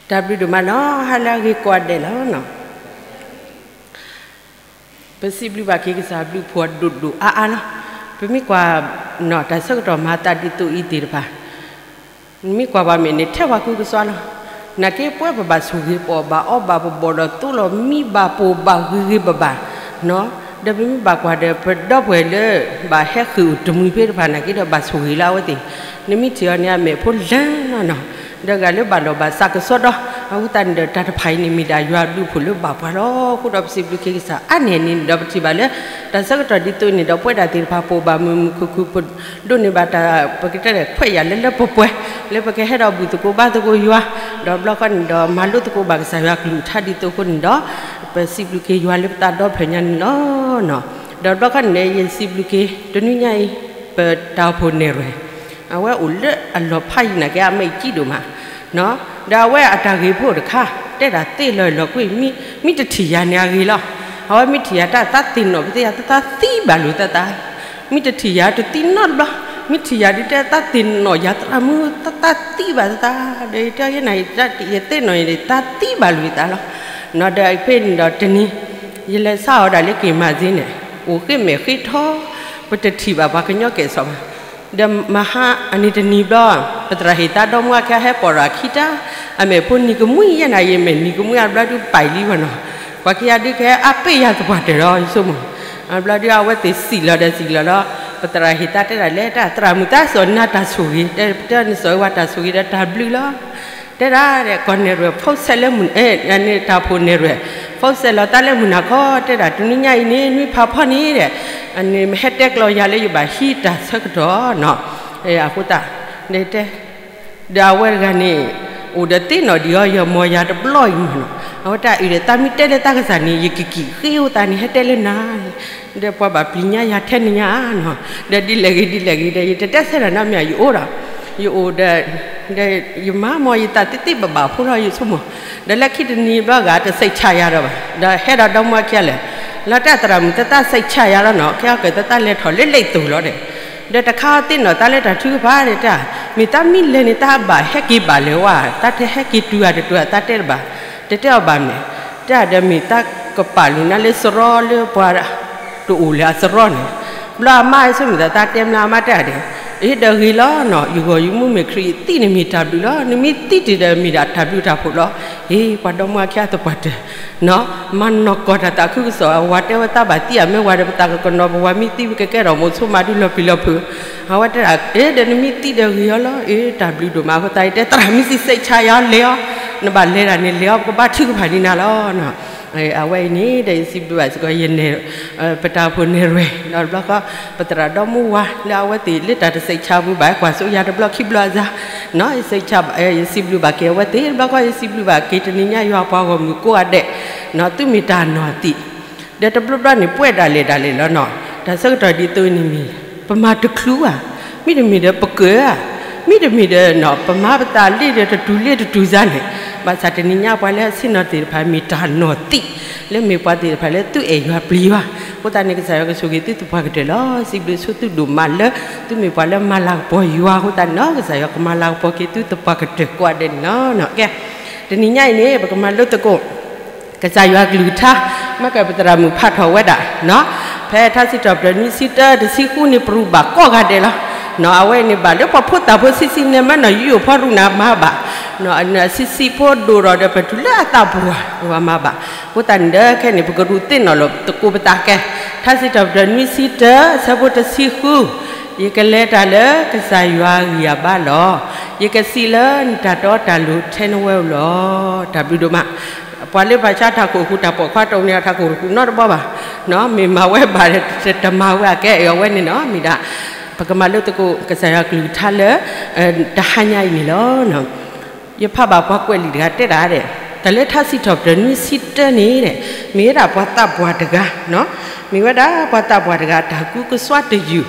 တၢ်ဘျုးဒိၣ်မးနီၤ ဟါလၢအဂ့ၤကိးဂၤဒဲးလီၤ. ပစံးဘျုးဘၣ်က့ၤကစၢ်ဘျုးဖှိၣ်ဒိၣ်ဒိၣ်အါအါလီၤ. ပမ့ၢ်ကွၢ် တၢ်ဆၢကတီၢ်မၤသးဒ်သိးအံၤသ့ၣ်တဖၣ် နမ့ၢ်ကွၢ်ဘၣ်မ့ၢ်န့ၣ် ထဲပှၤကူကစွါလီၤ. နာ်က့ပဝဲပဘၣ်ဆိၣ်ဂ့ၤပအီၣ်ဘၣ်အီဘၣ် ပဘီၣ်ဒီးသိးလီၤ မံဘၣ်ပိၢ်ဘၣ်ဂ့ၤဂ့ၤဘၣ်ဘၣ် ဒီးပမ့ၢ်ဘၣ်ကွၢ်ဒီး ပဒီပုၢ်ဝဲၢ်လၢ ဘၣ်ဟဲဃ့ၢ်အိၣ်တမှံၤဖဲတဖၣ်နာ်က့ဒီး ဘၣ်ဆိၣ်ဂ့ၤလၢအဝဲသ့ၣ်, နမ့ၢ်ထံၣ်အီၤန့ၣ် အမဲာ်ဖိလၢနီၢ်နီၢ်, ဒီးဂၤလၢဘၣ်လီၢ်ဘၣ်စးကစီဒီ, အဃိသတးန့ၣ်ဒီး တၢ်တဖၣ်အံၤန့ၣ် မ့ၢ်ဒၣ်ယွၤဘျုးဖှိၣ်လၢဘၣ်ပှၤလီၤ. အဃိဒီးပစံးဘျုးက့ၤကစၢ်အါန့ၢ်န့ၣ်ဒီး ပထံၣ်ဘၣ်လၢ တၢ်ဆၢကတီၢ်ဒ်သိးန့ၣ်ဒီး ပဝဲဒၣ်သ့ၣ်တဖၣ် ပအိၣ်ဘၣ်မုာ်မုာ်ခုၣ်ခုၣ် ပဒိးန့ၢ်ဘၣ်တၢ် ပကတဲလဲၣ် ခွဲးယာ်လၢလၢပှဲၤပှဲၤ လၢပကဟဲဒီးဘူၣ်သကိးဘါသကိးယွၤ, ဒီးဘျီခီန့ၣ်ဒီး မၤလိသကိးဘၣ်ကစၢ်ယွၤကလုၢ်ကထါဒ်သိးအဃိန့ၣ်ဒီး ပစံးဘျုးက့ၤယွၤလၢပသးဒီဖျၢၣ်ညါန့ၣ်လီၤ. ဒီးဘျီခီန့ၣ် ယစံးဘျုးက့ၤ တနွံညါအံၤ ပတၢ်အိၣ်ဖှိၣ်နဲၣ်ရွဲၣ်, အဝဲအိၣ်လၢအလီၢ်ဖးယံၤနာ်က့ အမဲာ်ကံဒိၣ်မး ဒီးအဝဲအတၢ်ဂ့ၢ်ဖိတခါ တဲဒၣ်သ့လီၤလီၤကွံာ်, မ့ၢ်တထံၣ်ယၤန့ၣ်အဂ့ၤလီၤ. အဝဲမ့ၢ်ထံၣ်ယၤတၢ်သးသ့ၣ်နီၣ်ပသ့ယၤ တသးသံဘၣ်လိာ်သးသး, မ့ၢ်တထံၣ်ယၤတသံနီတဘျီ, မ့ၢ်ထံၣ်ယၤဒ်တဲသးသ့ၣ်နီၣ်ယၤသရၣ်မုၣ် တသးသံဘၣ်သး, ဒီးယတဲယဲန့ၣ် ယသ့ၣ်နီၣ်ယၤ တသးသံဘၣ်လိာ်သးလီၤ. ဒီးဖဲန့ၣ်ဒီးတနံၤ ယလဲၤဆါအီၤဒၣ်လၢက့ၤမၤစ့န့ၣ် အိၣ်ဃ့မဲာ်ဃ့ထီ, ပတထံၣ်ဘၣ်ပှၤကညီကဲၣ်ဆိးဘၣ် ဒီးမဟါအနံၤတနံၤဘျီ ပသရၣ်ဟ့ၣ်သါဒီမါဝၤခံဂၤဟဲပိာ်ဒီးအခံတၢ်, အမဲာ်ဖိနံၤကမှံယဲနၤ ယမဲာ်နံၤကမှံအဘျီဒုးပာ်လံဝဲနီၤ, ပှၤခံဂၤဒုးကဟဲအါပ့ၢ်ယၤသပှၢ်တၢၢ်ဒီး ယဆိကမိၣ်, အဘျီဒုးအဝဲသ့ၣ်စံၣ်လီၤဒီးစံၣ်လီၤလီၤ, ပသရၣ်ဟ့ၣ်သါတဲဒၣ်လဲၣ် တၢ်သရၣ်မုၣ်သးစီၤနၤတၢ်ဆိၣ်ဂ့ၤ, တဲနစီၤဝဲတၢ်ဆိၣ်ဂ့ၤဒီးတၢ်ဘျုးလီၤ တဲဒၣ် ကိးနဲၣ်ရွဲၣ် ဖီစဲးလၢမုၢ် တၢ်ဖိနဲၣ်ရွဲၣ် ဖီစဲးလီၤသးလၢမုၢ်နၤခီ တဲဒၣ် တနွံညါအံၤန့ၣ် နွံဖးဖီန့ၣ်ဒီး ဟဲတဲကျီယၤလၢယဘၣ်ဟံးတၢ်ဆၢကတီၢ်နီၤ, အဃိသတး တဲ ဒီးအဝဲတဂၤန့ၣ် အိၣ်ဒီးသ့ၣ်နီၣ်ဒံးအီၤ ယမီၢ်ယၤတဘျီအံၤမ့ၢ်နီၤ, အဝဲတၢ်အံၤဒီး သးမ့ၢ်တဲလၢသးကစၢ်န့ၣ် ယကကံၣ်ဃ့အဃိသတးန့ၣ် ဟဲတဲလၢနၤ ဒီးပှၤဘၣ်ပျံၤညါယၤထဲန့ၣ်ညါနီၤ, ဒီးဒ်လဲၣ်ဂ့ၤဒ်လဲၣ်ဂ့ၤဒီး ယတတဲဆၢတၢ်နီတမံၤ ယအိၣ်ဒီး ယအိၣ်ဒီး ဒီးယမၤမီၢ်ယသးသ့သ့ဘၣ်ဘၣ်ဖိလီၤ ယဆိကမိၣ်, ဒီးလၢခံတနံၤဘျီဂၤတစဲးဆးယၤဒီးဘၣ်, ဒီးဟဲဒီးဒီမါဝၤခံဂၤလဲၣ်, လီၤတဲသရၣ်မုၣ် တၢ်သးစဲးဆးယၤလီၤနီၤ ခဲအံၤကတၢၢ်တၢ်လဲၤထီၣ်လၢလံာ်သိၣ်လီၤဒီး, ဒီးတခါသ့ၣ်နီၣ်သးလၢတၢ်ထုကဖၣ်ဒီးတၢ်, မ့ၢ်သးမ့ၢ်လဲၤန့ၣ် တၢ်ဘၣ်ဟဲက့ၤဘၣ်လဲၤဝဲ, တၢ်တဟဲက့ၤတုၤဧါတတုၤဧါ သးတဲတဘၣ်, တတဲအီၤဘၣ်မ့ၢ်, တဲဒီးမ့ၢ်သးကပာ်လုၢ်နၤလၢစရီလၢပှၤ တအိၣ်လၢအစရီန့ၣ်, ဘျီအမါဆိကမိၣ်သး သးတဲမနုၤအမါတဲဒၣ်, အ့ ဒီးဂ့ၤလီၤနီၤ ယဂီၢ်ယမူမ့ၢ်ခရံာ်သံန့ၣ်မ့ၢ်တၢ်ဘျုးလီၤ နမ့ၢ်သံတ့ၢ်ဒီးမ့ၢ်ဒၣ်တၢ်ဘျုးတၢ်ဖှိၣ်လီၤ, အ့ ပှၤဒီမါဝၤခံဂၤသပှၢ်တၢၢ် နီၤ မၤနီၢ်ကီၢ်တၢ်သးခုကစီၣ် အဝၤတဲဝဲသးဘၣ်သံအမ့ၢ်ဝၤဒီး ပသးကကနီၤ ပဝၤမ့ၢ်သံဝံၤကကဲထီၣ်မိၢ်ဆိမးဒုလီၤပျံၤလီၤဖုး, အဝဲတဲဒၣ် အ့ ဒီးနမ့ၢ်သံဒီးဂ့ၤအီၤလီၤ အ့ တၢ်ဘျုးဒိၣ်မးအဃိသတး ယတဲသရၣ်မ့ၢ်စံးစဲးဆးယၤလဲၤအီၤ, နဘၣ်လဲၤတၢ်န့ၣ်လဲၤအီၤ ပကဘါထုကဖၣ်ဒံးနၤလီၤ အဝဲအံၤန့ၣ်ဒီး ယစံးဘျုးဘၣ်စ့ၢ်ကီး ယနဲၣ် ပတၢ်အိၣ်ဖှိၣ်နဲၣ်ရွဲၣ် ဒီးတဘျီဃီ ပသရၣ်ဒီမါဝၤလၢအဝဲသ့ၣ်လၢတၢ်တစဲးဆးပူၤဘၣ် ကွၢ်စိယၤတဘျီခံဘျီအစၢ်, နီၤ ယစံးဘျုးဘၣ်က့ၤအဝဲသ့ၣ် တဘျီဃီ ယစံးဘျုးဘၣ်က့ၤတနံၤညါယွၤပှၤဂီၢ်မုၢ်ကိးဂၤဒဲး, နီၤ သုမ့ၢ်တၢ်နီၢ်သံး ဒီးတဘျီဘျီန့ၣ် ပှဲၤဒၣ်လဲာ်ဒၣ်လဲာ်လီၤနီၤ, တၢ်ဆၢကတီၢ်ဒ်သိးန့ၣ်မ့ၢ် ပမၤတချုးဧါ, မ့တမ့ၢ်ဒီးပကၢၤဧါ, မ့တမ့ၢ်ဒီးနီၤ ပမၤပသးလ့ဒီးတတုၤလ့တတုၤစါန့ၣ်, ဘၣ်ဆၣ်တနံၤညါပှၤလၢအဆ့ၣ်နီၤသ့ၣ်တဖၣ်မ့ၢ်တၢ်နီၢ်သံး, လၢမ့ၢ်ပှၤသ့ၣ်တဖၣ်လၢသုအဲၣ်ယွၤပျံၤယွၤ, အဃိသတးန့ၣ် ကစၢ်ယွၤကဆိၣ်ဂ့ၤသုသပှၢ်ကတၢၢ်လီၤ. စံးဘျုးဆိသုဒိၣ်မးလၢ သုမ့ၢ်ပှၤလၢမၤလၤကပီၤယွၤအဃိသတးန့ၣ်နီၤ, ကစၢ်ယွၤကမၤလၤကပီၤက့ၤသုသပှၢ်ကတၢၢ်ကိးဂၤဒဲးန့ၣ်လီၤ. ကဲ တနံၤညါအံၤန့ၣ် ပကမၤလိသကိး ကစၢ်ယွၤကလုၢ်ကထါ, မ့ၢ်ကပသရၣ်မုၣ်ဖးထီၣ်ဝဲဒၣ်, ဖဲထါစံးထီၣ်ပတြၢၤနွံဆံတၢ တဆံဃုန့ၣ် ပရူၢ်ဘၣ်ကိးဂၤဒဲးလီၤ. နီၤ အဝဲန့ၣ်ဘၣ်လၢပှၤဖိသၣ်ဖိဆံးဆံးန့ၣ် မ့ၢ်နီၤ ယိယိဖိရူၢ်န့ၣ်မၤဘၣ်, ဆံးဆံးဖိဒိၣ်ထီၣ်ဒီး ပတုၤလၢအသးပှၢ် ပှၤမၤဘၣ်, အဃိသတးန့ၣ်ဒီး ခဲန့ၣ် ပကရူၢ်သ့ၣ်နီၣ်လိာ်သကိးပသးကဲ, ထါစံးထီၣ်ပတြၢၤနွံဆံတၢ ဆၢဖိတဆံဃု ယကလဲၤတၢ်လၢကစၢ်ယွၤအဂံၢ်အဘါလီၤ. ယကစံးလၢနတၢ်တီတၢ်လိၤထဲနဝဲဧိၤလီၤ. တၢ်ဘျုးဒိၣ်မး, ပှၤလၢဘၣ်ဆါတၢ်ခိၣ်ဃုာ်တၢ်ပိာ်ခွါတအိၣ်န့ၣ် အတၢ်ခိၣ်တဃုာ်နီတဘီဘၣ်, မ့ၢ်မၤဝဲဘၣ်ဒီး တမၤဝဲအကဲအံၤအဝဲန့ၣ်နီၤ မ့ၢ်ဒၣ် ပကမၤလိသကိးကစၢ်ယွၤကလုၢ်ကထါလၢ တဟါညါအံၤန့ၣ်လီၤ. ယဖးဘၣ်ပှၤကွဲးလံာ်တဂၤတဲဒၣ်ဒီး တၢ်လၢထါစံးထီၣ်ပတြၢၤနွံဆံတၢန့ၣ် မ့ၢ်ဝဲဒၣ်ပှၤသးပှၢ်တဂၤ, မ့ၢ်ဝဲဒၣ်ပှၤသးပှၢ်တဂၤ တၢ်ကူကစွါတယုၢ်,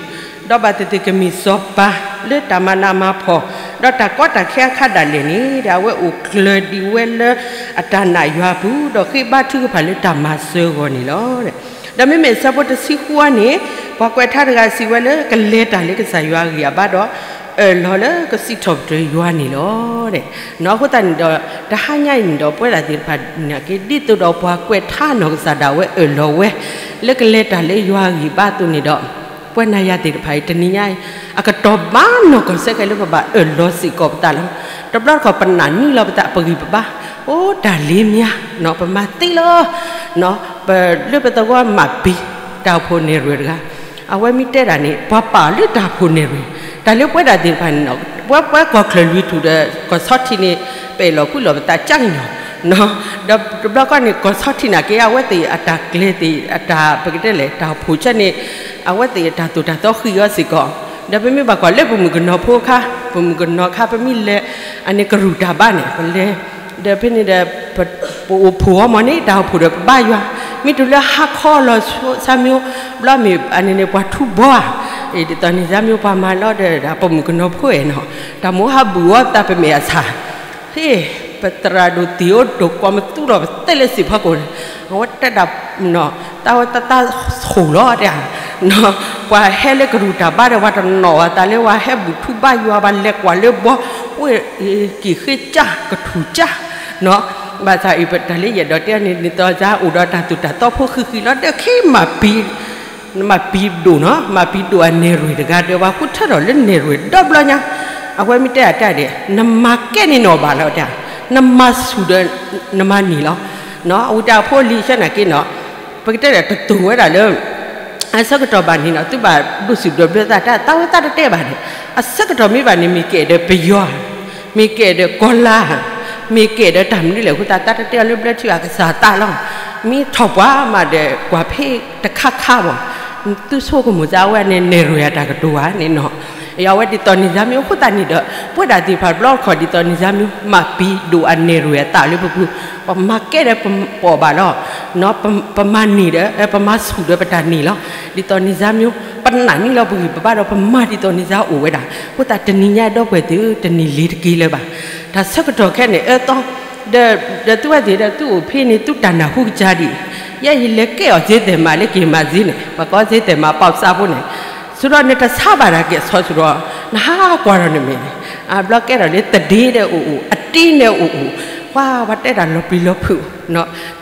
ဒီးဘၣ်သ့ၣ်သ့ၣ်ကမ့ၢ်စီၤပၤလၢတၢ်မၤနးမၤဖှီၣ်, ဒီးတၢ်ကီတၢ်ခဲအခါဒၣ်လဲာ်န့ၣ် ဒီးအဝဲအိၣ်ကျၢၤဒံးဝဲလၢအတၢ်နာ်ယွၤအပူၤ, ဒီးဃ့ဘါထုကဖၣ်လၢတၢ်မၤစၢၤအဂီၢ်န့ၣ်လီၤ. ဒီးမ့မ့ၢ်ဆၢဖိတဆံဃုအံၤန့ၣ် ပှၤကွဲးထါတဂၤစံးဝဲလၢကလဲၤတၢ်လၢကစၢ်ယွၤအဂံၢ်အဘါဒီး အၢၣ်လီၤလၢကစံးထီၣ်ပတြၢၤယွၤန့ၣ်လီၤ. အဃိသတးန့ၣ်ဒီး တဟါညါအံၤန့ၣ်ဒီး ပဝဲဒၣ်သ့ၣ်တဖၣ်နာ်က့ ဒ်သိးဒီးပှၤကွဲးထါနီၢ်ကစၢ်ဒၣ်ဝဲအၢၣ်လီၤဝဲ လၢကလဲၤတၢ်လၢယွၤအဂံၢ်ဘါအသိးန့ၣ်ဒီး ပဝဲနၤယၤသ့ၣ်တဖၣ်အံၤ တနံၤညါအံၤ အကတီၢ်ဘၣ်နီၢ်ကီၢ်စဲဃဲလၢပဘၣ်အၢၣ်လီၤစ့ၢ်ကီးပသးလီၤ. တဘျီတခီၣ်ပနာ်န့ၢ်လီၤပသးပဂံၢ်ပဘါ, အိၣ်တၢ်လ့မါ, ပမၤသ့လီၤ. ပလၢပသဝီမၤပံၤ တၢ်အိၣ်ဖှိၣ်နဲၣ်ရွဲၣ်တဂၤ အဝဲမ့ၢ်တဲဒၣ်န့ၣ် ပှၤပာ်အီၤလၢတၢ်အိၣ်ဖှိၣ်နဲၣ်ရွဲၣ်, တၢ်လၢပဝဲဒၣ်သ့ၣ်တဖၣ်န့ၣ် ပဝဲပှၤကီၢ်ချၢၣ်လွံၢ်ထူၣ်ဒီး ကီၢ်ဆီထံးန့ၣ် ပအဲၣ်လီၤကွံလီၤပသးကၢ်ကညီၤ, ဒီးတဘျီဃီန့ၣ် ကီၢ်ဆီထံးနာ်က့ အဝဲသ့ၣ်အတၢ်ကျဲၤသ့ၣ် အတၢ် ပကတဲလဲၣ် တၢ်အိၣ်ဖှိၣ်ဆၢန့ၣ် အဝဲသ့ၣ်အတၢ်သိၣ်တၢ်သီဃံးအီၤစ့ၢ်ကီး, ဒီးပမ့ၢ်ဘၣ်ကွၢ်လၢပမုၣ်ကနီၤဖိအခါ, ပမုၣ်ကနီၤအခါ ပမ့ၢ်လဲၤ အန့ၣ်ကရူၢ်တၢ်ဘါန့ၣ် ပလဲၤ ဒီးဖဲန့ၣ်ဒီး ပအိၣ်ဖှိၣ်အီၤမ့ၢ်န့ၣ် တၢ်အိၣ်ဖှိၣ်ဒီးပဘါယွၤ, မ့ၢ်တုၤလၢဟါခီလီၤဆါမ့ၢ် ဘျီမ့ၢ်အန့ၣ်န့ၣ် ပှၤထူဘီဧါ, ဒ်သိးန့ၣ်စါမ့ၢ်ပှၤမၤလီၤဒီး ပမုၣ်ကနီၤဖိအဲၣ်နီၤ, တၢ်မိၣ်ဟးဘုၣ်အီၤသးပမဲာ်အဆၣ် ဟ့ၣ် ပသရၣ်ဒိၣ်သ့ၣ်အိၣ်ဒိၣ်ကွၢ်မသူဒီးပသဲလဲၤစံၣ်ဖီခိၣ်န့ၣ်, အဝဲတဲဒၣ် တၢ်ဝဲတၢ်တၢ်ဆိၣ်လီၤတဲ, ပှၤဟဲလၢကရူၢ်တၢ်ဘါဒီး ပှၤတနီၣ်ဘၣ်သးလၢပှၤဟဲဘူၣ်ထူဘါယွၤ ပှၤလဲၤကွၢ်လၢဘီ ဝဲက့ၤဃ့ကၢ် ကထူၣ်ကၢ်, ဘၣ်ဆၣ်အံၤပတၢ်လၢယအဲၣ်ဒိးတဲန့ၣ် ဒ်သိးစါအိၣ်ဒီးတၢ်သိၣ်တၢ်သီဖိဃံးဃံးလီၤ ဒီးခဲမၤပံၤ မၤပံၤဒိၣ်နီၤ မၤပံၤဒိၣ်အနဲၣ်ရွဲၣ်တဂၤဒီး ပှၤဃုထၢထီၣ်လၢနဲၣ်ရွဲၣ်ဒီဘျီညါ, အဝဲမ့ၢ်တဲအတၢ်ဒဲး နမၤကဲန့ၣ်နီၢ်ဘၣ်လီၤတဲ, နမၤဆူၣ်ဒီး နမၤနံၣ်လီၤ, အဝံၤတၢ်ဖိလံၤဆၢနာ်က့နီၤ, ပကတဲဒီးတတိၢ်ဝဲဒၣ်လၢ အဆၢကတီၢ်ဘၣ်န့ၣ်နီၤ သုဘၣ်ဒိးစံးဘျုးဘျၢသးတၢ် တၢ်ဝဲသးတတဲဘၣ်န့ၣ်, အဆၢကတီၢ်မ့ၢ်ဘၣ်န့ၣ် မ့ၢ်ကဲဒီးပယီၤ မ့ၢ်ကဲဒီးကီၤလါ, မ့ၢ်ကဲဒီးတၢ်မနုၤလဲၣ် အဃိသတးတၢ်တတဲအီၤလၢဘျၢထံအကစၢ်သးလီၤ, မ့ၢ်ထီၣ်ပှၤမးဒီးကွၢ်ဖဲတခါခါဘၣ်, သုဆိကမိၣ်စါဝဲန့ၣ် နဲၣ်ရွဲၣ်အတၢ်ကတိၤဧါန့ၣ်နီၤ, အဝဲဒ်သိးန့ၣ်စါမ့ၢ်အဃိသတးန့ၣ်ဒီး ပဝဲဒၣ်သ့ၣ်တဖၣ်တဘျီတခီၣ်ဒ်သိးန့ၣ်စါမ့ၢ် မၤပံၤဒိၣ်အနဲၣ်ရွဲၣ်အသးလၢပပူၤ, ပမၤကဲဒီးပပိာ်ဘၣ်လီၤ, ပမၤနံၣ်ဒီး ပမၤဆူၣ်ဒီးပတၢ်နံၣ်လီၤ, ဒ်သိးန့ၣ်စါမ့ၢ် ပနာ်န့ၢ်လီၤပဂံၢ်ပဘါဒီး ပမၤဒ်သိးန့ၣ်စါအိၣ်ဝဲဒၣ်, အဃိသတးတနံၤညါဒီပုၢ်ဝဲၢ်သ့ၣ်ဧၢ တန့ၢ်လ့ၤတက့ၢ်လၢၤဘၣ်, တၢ်ဆၢကတီၢ်ခဲန့ၣ်အၢသီ ဒီးသုဝဲသ့ၣ်ဒီးသုအိၣ်ဖဲန့ၣ် သုတၢ်နၢ်ဟူကစၢ်ဒံး, ယဲယလဲၤကဲအီၤစ့သဲးမးလၢက့ၤမၤစ့န့ၣ် ပှၤကိးစ့သဲးမးပီၣ်စးဖိန့ၣ်, ဆိဒီးနတဆါဘၣ်တၢ်ကဲၣ်ဆိးဆိဒီး နဟးကွၢ်ဒီးနမဲာ်န့ၣ်, အဘျီကဲထီၣ်လၢသဒ့ဒီးအိၣ်အိၣ် အတ့ဒီးအိၣ်အိၣ်, ပှၤပှၤတဲတၢ်လီၤပျံၤလီၤဖုး,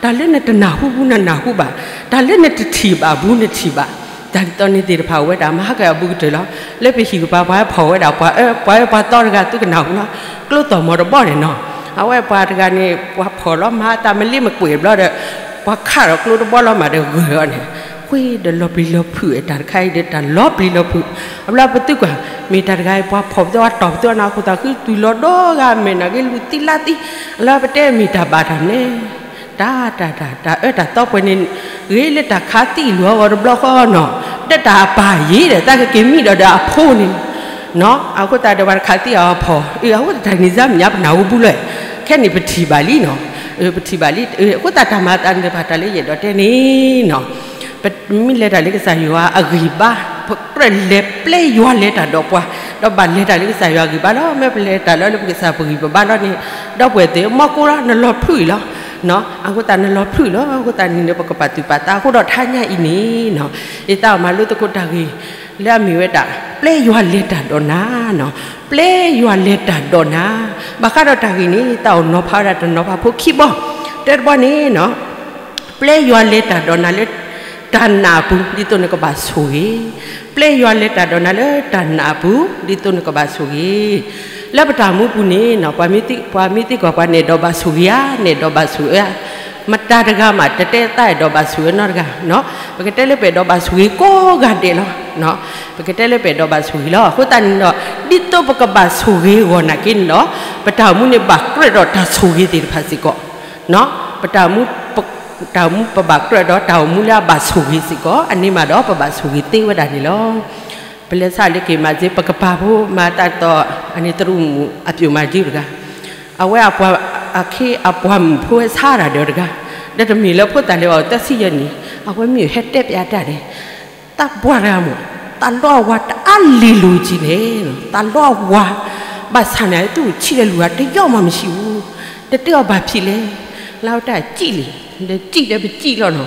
တၢ်လၢနတနၢ်ဟူဘူးနနၢ်ဟူဘၣ်, တၢ်လၢနတထံၣ်ဘၣ်ဘူးနထံၣ်ဘၣ်, တၢ်ဒ်သိးန့ၣ်သ့ၣ်တဖၣ်အိၣ်ဝဲဒၣ် မၤဟးကဲအဘူးကတၢၢ်လီၤ, လၢပဟံၣ်ကပၤပှၤဟဲဖီၣ်ဝဲဒၣ် ပှၤအၢပှၤအၢပှၤသီတဂၤ သုကနၢ်ဟူလီၤ, ကျိသီၣ်မီၤတဘီန့ၣ်နီၤ, အဝဲပှၤတဂၤန့ၣ် ပှၤဖီၣ်လီၤမၤအသးမလ့မကွဲးဘျီဒီး ပှၤခးဒီးကျိတဘီလီၤမးဒီးဂၢၢ်အီၤန့ၣ်, ဃ့ဒီးလီၤပျံၤလီၤဖုးတၢ်တခါအံၤဒီးတၢ်လီၤပျံၤလီၤဖုး, အဘျီပသုကွၢ် မ့ၢ်တၢ်တဂၤအံၤ ပှၤဖီၣ်ပသီအတီၢ်ပသီနၤ အဃိသတးဃုတုၤလီၤဒီဂၤမဲာ်နၤဂ့ၤလူၤသံလါသံ, အလီၤပတဲမ့ၢ်တၢ်ဘၣ်တၢ်မနုၤလဲၣ်, တၢ်တၢ်တၢ် တၢ်အၢတၢ်သီပှဲၤန့ၣ် ဂ့ၤလၢတၢ်ခးသံအလီၢ်အဂီၢ်တဘျီဃီနီၤ, ဒီးတၢ်အပၢ်ယံၤဒီး သးကက့ၤမံဒီးဒီးအဖိန့ၣ် အဃိသတးဒီးပှၤတခးသံအီၤအဖီၣ်, အဃိသတးန့ၣ်စါမ့ၢ်ညါပနၢ်ဟူဘူးလီၤ, ခဲန့ၣ်ပထံၣ်ဘၣ်လံနီၤ, ပထံၣ်ဘၣ်လံ, အဃိသတးတၢ်မၤအသးန့ၣ်တဖၣ်တၢ်လၢယအဲၣ်ဒိးတဲန့ၣ်နီၤ, ပမ့ၢ်လဲၤတၢ်လၢကစၢ်ယွၤအဂံၢ်ဘါ, ပကြၢးလဲၤပျဲယွၤလဲၤတၢ်ဒီးပှၤ, ဒီးဘၣ်လဲၤတၢ်လၢကစၢ်ယွၤအဂံၢ်ဘါလီၤ, မ့ၢ်ပလဲၤတၢ်လၢပကစၢ်ပဂံၢ်ပဘါလီၤန့ၣ်, ဒီပုၢ်ဝဲၢ်သ့ၣ် မီၢ်ကိလီၤ နလီၤဖုးအံၤလီၤ, အဃိသတးနလီၤဖုးလီၤ, အဃိသတးန့ၣ် ပကပာ်သူၣ်ပာ်သးအဃိဒီးတဟါညါအံၤန့ၣ်နီၤ, ယသးအိၣ်မၤလိသကိးတၢ်ဂ့ၢ် လၢအမ့ၢ်ဝဲဒၣ် ပျဲယွၤလဲၤတၢ်ဒီးနၤနီၤ, ပျဲယွၤလဲၤတၢ်ဒီးနၤ, ဘၣ်ဃးဒီးတၢ်ဂ့ၢ်န့ၣ် ယသးအိၣ်နီၤဖးဝဲဒၣ်တနီၤဖးဖိခံဘီ, တၢတဘီန့ၣ်နီၤ, ပျဲယွၤလဲၤတၢ်ဒီးနၤလၢ တၢ်နာ်အပူၤ ဒ်သိးနကဘၣ်ဆိၣ်ဂ့ၤ, ပျဲယွၤလဲၤတၢ်ဒီးနၤလၢတၢ်နာ်အပူၤ ဒ်သိးနကဘၣ်ဆိၣ်ဂ့ၤ, လၢပတၢ်မူပူၤန့ၣ်နီၤ, ပှၤမ့ၢ်သံကွၢ်ပှၤ နအဲၣ်ဒိးဘၣ်ဆိၣ်ဂ့ၤဧါ, နအဲၣ်ဒိးဘၣ်ဆိၣ်ဂ့ၤဧါ, မတၤတဂၤမး တတဲသးအဲၣ်ဒိးဘၣ်ဆိၣ်ဂ့ၤနီတဂၤနီၤ, ပကတဲလၢပအဲၣ်ဒိးဘၣ်ဆိၣ်ဂ့ၤကိးဂၤဒဲးလီၤ, ပကတဲလၢပအဲၣ်ဒိးဘၣ်ဆိၣ်ဂ့ၤလီၤ, အဃိသတးန့ၣ်ဒီး ဒ်သိးပကဘၣ်ဆိၣ်ဂ့ၤအဂီၢ်နာ်က့န့ၣ်ဒီး ပတၢ်အိၣ်မူန့ၣ်ဘၣ်ကြၢးဒီးတၢ်ဆိၣ်ဂ့ၤသ့ၣ်တဖၣ်စ့ၢ်ကီး, ပတၢ်အိၣ်မူ တၢ်အိၣ်မူပဘၣ်ကြၢးဒီးတၢ်အိၣ်မူလၢအဘၣ်ဆိၣ်ဂ့ၤစ့ၢ်ကီး, အန့ၣ်မးဒီးပဘၣ်ဆိၣ်ဂ့ၤသ့ဝဲဒၣ်န့ၣ်လီၤ. ပလဲၤဆါလၢက့ၤမၤစ့ ပကပာ်ဖိမၤသးဒီး အန့ၣ်တရူးမုၣ်အပျိာ်မၤဒုတဂၤ, အဝဲအခ့အပှၤမုၣ်ဖိဝဲဆါတၢ်ဒီးတဂၤ, ဒီးတမ့ၢ်လၢဖိသၣ်လၢအီၤသၢဆံယဲၢ်နံၣ်, အဝဲမ့ၢ်ဟဲတဲပျးတၢ်န့ၣ် သးပှၢ်တဂၤမး, သးလီအဝၤတအါလံၤလိၤကံန့ၣ်, သးလီအဝၤ, ဘၣ်ဆၣ်န့ၣ် သူၣ်ဆံးလၢလူၤဂၤတယီၢ်မးမ့ၢ်ဆံးဘူး, တတဲအီၤဘၣ်ဖံးလဲၣ်, လၢဝဲတၢ်စံၣ်လံ, ဒီးစံၣ်ဒီးပစံၣ်လီၤနီၤ,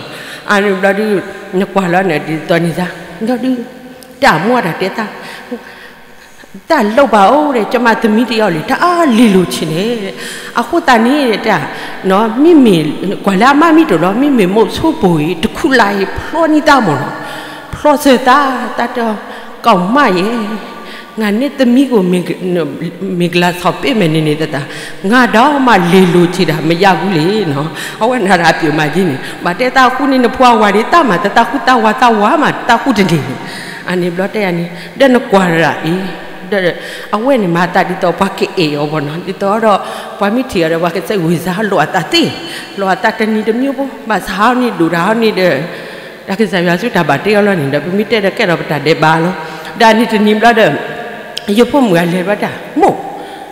အန့ၣ်ဘျီဒုး နကွၢ်လီၤန့ၣ် ဒ်သိးန့ၣ်သး, ဘျီဒုး တၢ်မူအတၢ်တဲသး တၢ်လိၣ်ဘၣ်အိၣ်ဒီး ကမၤသမံတယီၢ်လံ တၢ်အါလ့ၤလိာ်ဆံးန့ၣ်, အဃိသတးန့ၣ်တၢ်, မ့မ့ၢ်ကွၢ်လၢအမါမံတိာ်လီၤ မ့မ့ၢ်မိၢ်ဆိပိာ်အံၤ တခူၣ်လၢ်အံၤ ဖျီန့ၢ်တၢ်မၢ်နီၤ, ဖျီစၢၤတၢ် တၢ်တဲအီၤ ကီၢ်မးယဲ ငါန့ၣ်သမံကအိၣ် မ့ၢ်ကလၤဆီၣ်ပ့ၣ်မဲာ်န့ၣ်န့ၣ်တၢ်, ငါဒီးမးလ့ၤလိာ်ဆံးတၢ် မ့ၢ်ယါဘူးလံနီၤ, အဝဲနၤတၢ်ပျိာ်မးက့န့ၣ် ဘၣ်တဲတၢ်ဃူန့ၣ် နဖိအဝၤန့ၣ် တၢ်မၤတၢ်ဃူ တၢ်ဝၤတၢ်ဝၤမးတၢ်ဃူတန့ၢ်န့ၣ်, အန့ၣ်ဘျီတဲယၤန့ၣ် ဒီးနကွၢ်ရၤအံၤ ဒီးအဝဲန့ၣ်မၤတၢ်ဒ်သိးပှၤကအဲၣ်အီၤဘၣ်နီၤ, ဒ်သိးဒီး ပှၤမ့ၢ်ထံၣ်အီၤဒီး ပှၤကစၢၢ်ဝံၤစါလိာ်အသးသ့, လိာ်အသးတနံၤတမံၤဖိ ဘၣ်ဆါအီၤန့ၣ် ဒိၣ်တၢ်အီၤန့ၣ်ဒီး တၢ်ကစၢ်ယွၤဆူတၢ်ဘၣ်တ့အီၤလီၤန့ၣ်ဒီး ပမ့ၢ်တဲဒီးကဲထီၣ်ပတၢ်ဒဲးဘးလီၤ, ဒီးအန့ၣ်တနံၤဘျီဒီး ယဖိမုၣ်အလဲၤဘျီတၢ် မိၢ်,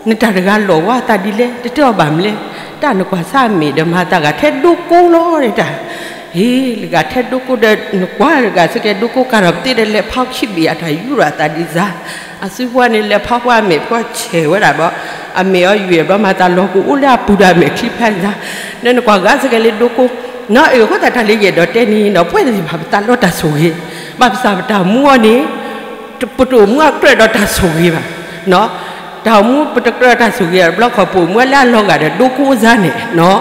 နတၢ်တဂၤလီၤဝဲအသးဒ်လဲၣ် တတဲအီၤဘၣ်မနုၤလဲၣ်, တၢ်နကွၢ်ဆၣ်အမဲာ်ဒီးမၤသးဂၤထဲဒိကိလီၤတၢ်, ဟ့ၣ် လၢဂၤထဲဒိကိဒီး နကွၢ်လၢဂၤစ့ၢ်ကီး ဒိကိကၤထီၣ်ပသ့ဒီး လဲၤဖီခံဘ့ၣ်အတၢ်ယူးထီၣ်အသးဒ်စါ, အစုပှၤန့ၣ် လဲၤဖီပှၤအမဲာ်ဖီဆဲးဝဲဒၣ်ဘျီ, အမဲာ်အီၤယွဲၢ်ဘျီ မၤသးလီၤကအိၣ်လၢအပူၤဒီးအမဲာ်ချံဖျါဒ်စါ, ဒီးနကွၢ်ဂၤစ့ၢ်ကီးလၢဒိကိ, နီၢ်အ့ၣ် အဃိသတးတၢ်လၢယအဲၣ်ဒိးတဲန့ၣ်ဒီး ပှၤသ့ၣ်တဖၣ်ပသးလီတၢ်ဆိၣ်ဂ့ၤ, ဘၣ်ပသးပတၢ်မူအီၤန့ၣ် ပတအိၣ်မူအကြၢးဒီးတၢ်ဆိၣ်ဂ့ၤဘၣ်, တၢ်အိၣ်မူပတကြၢးတၢ်ဆိၣ်ဂ့ၤဘၣ် ဘျီခီပအိၣ်မူလၢအလီၤဂာ်ဒီးဒိကိစါန့ၣ်နီၤ,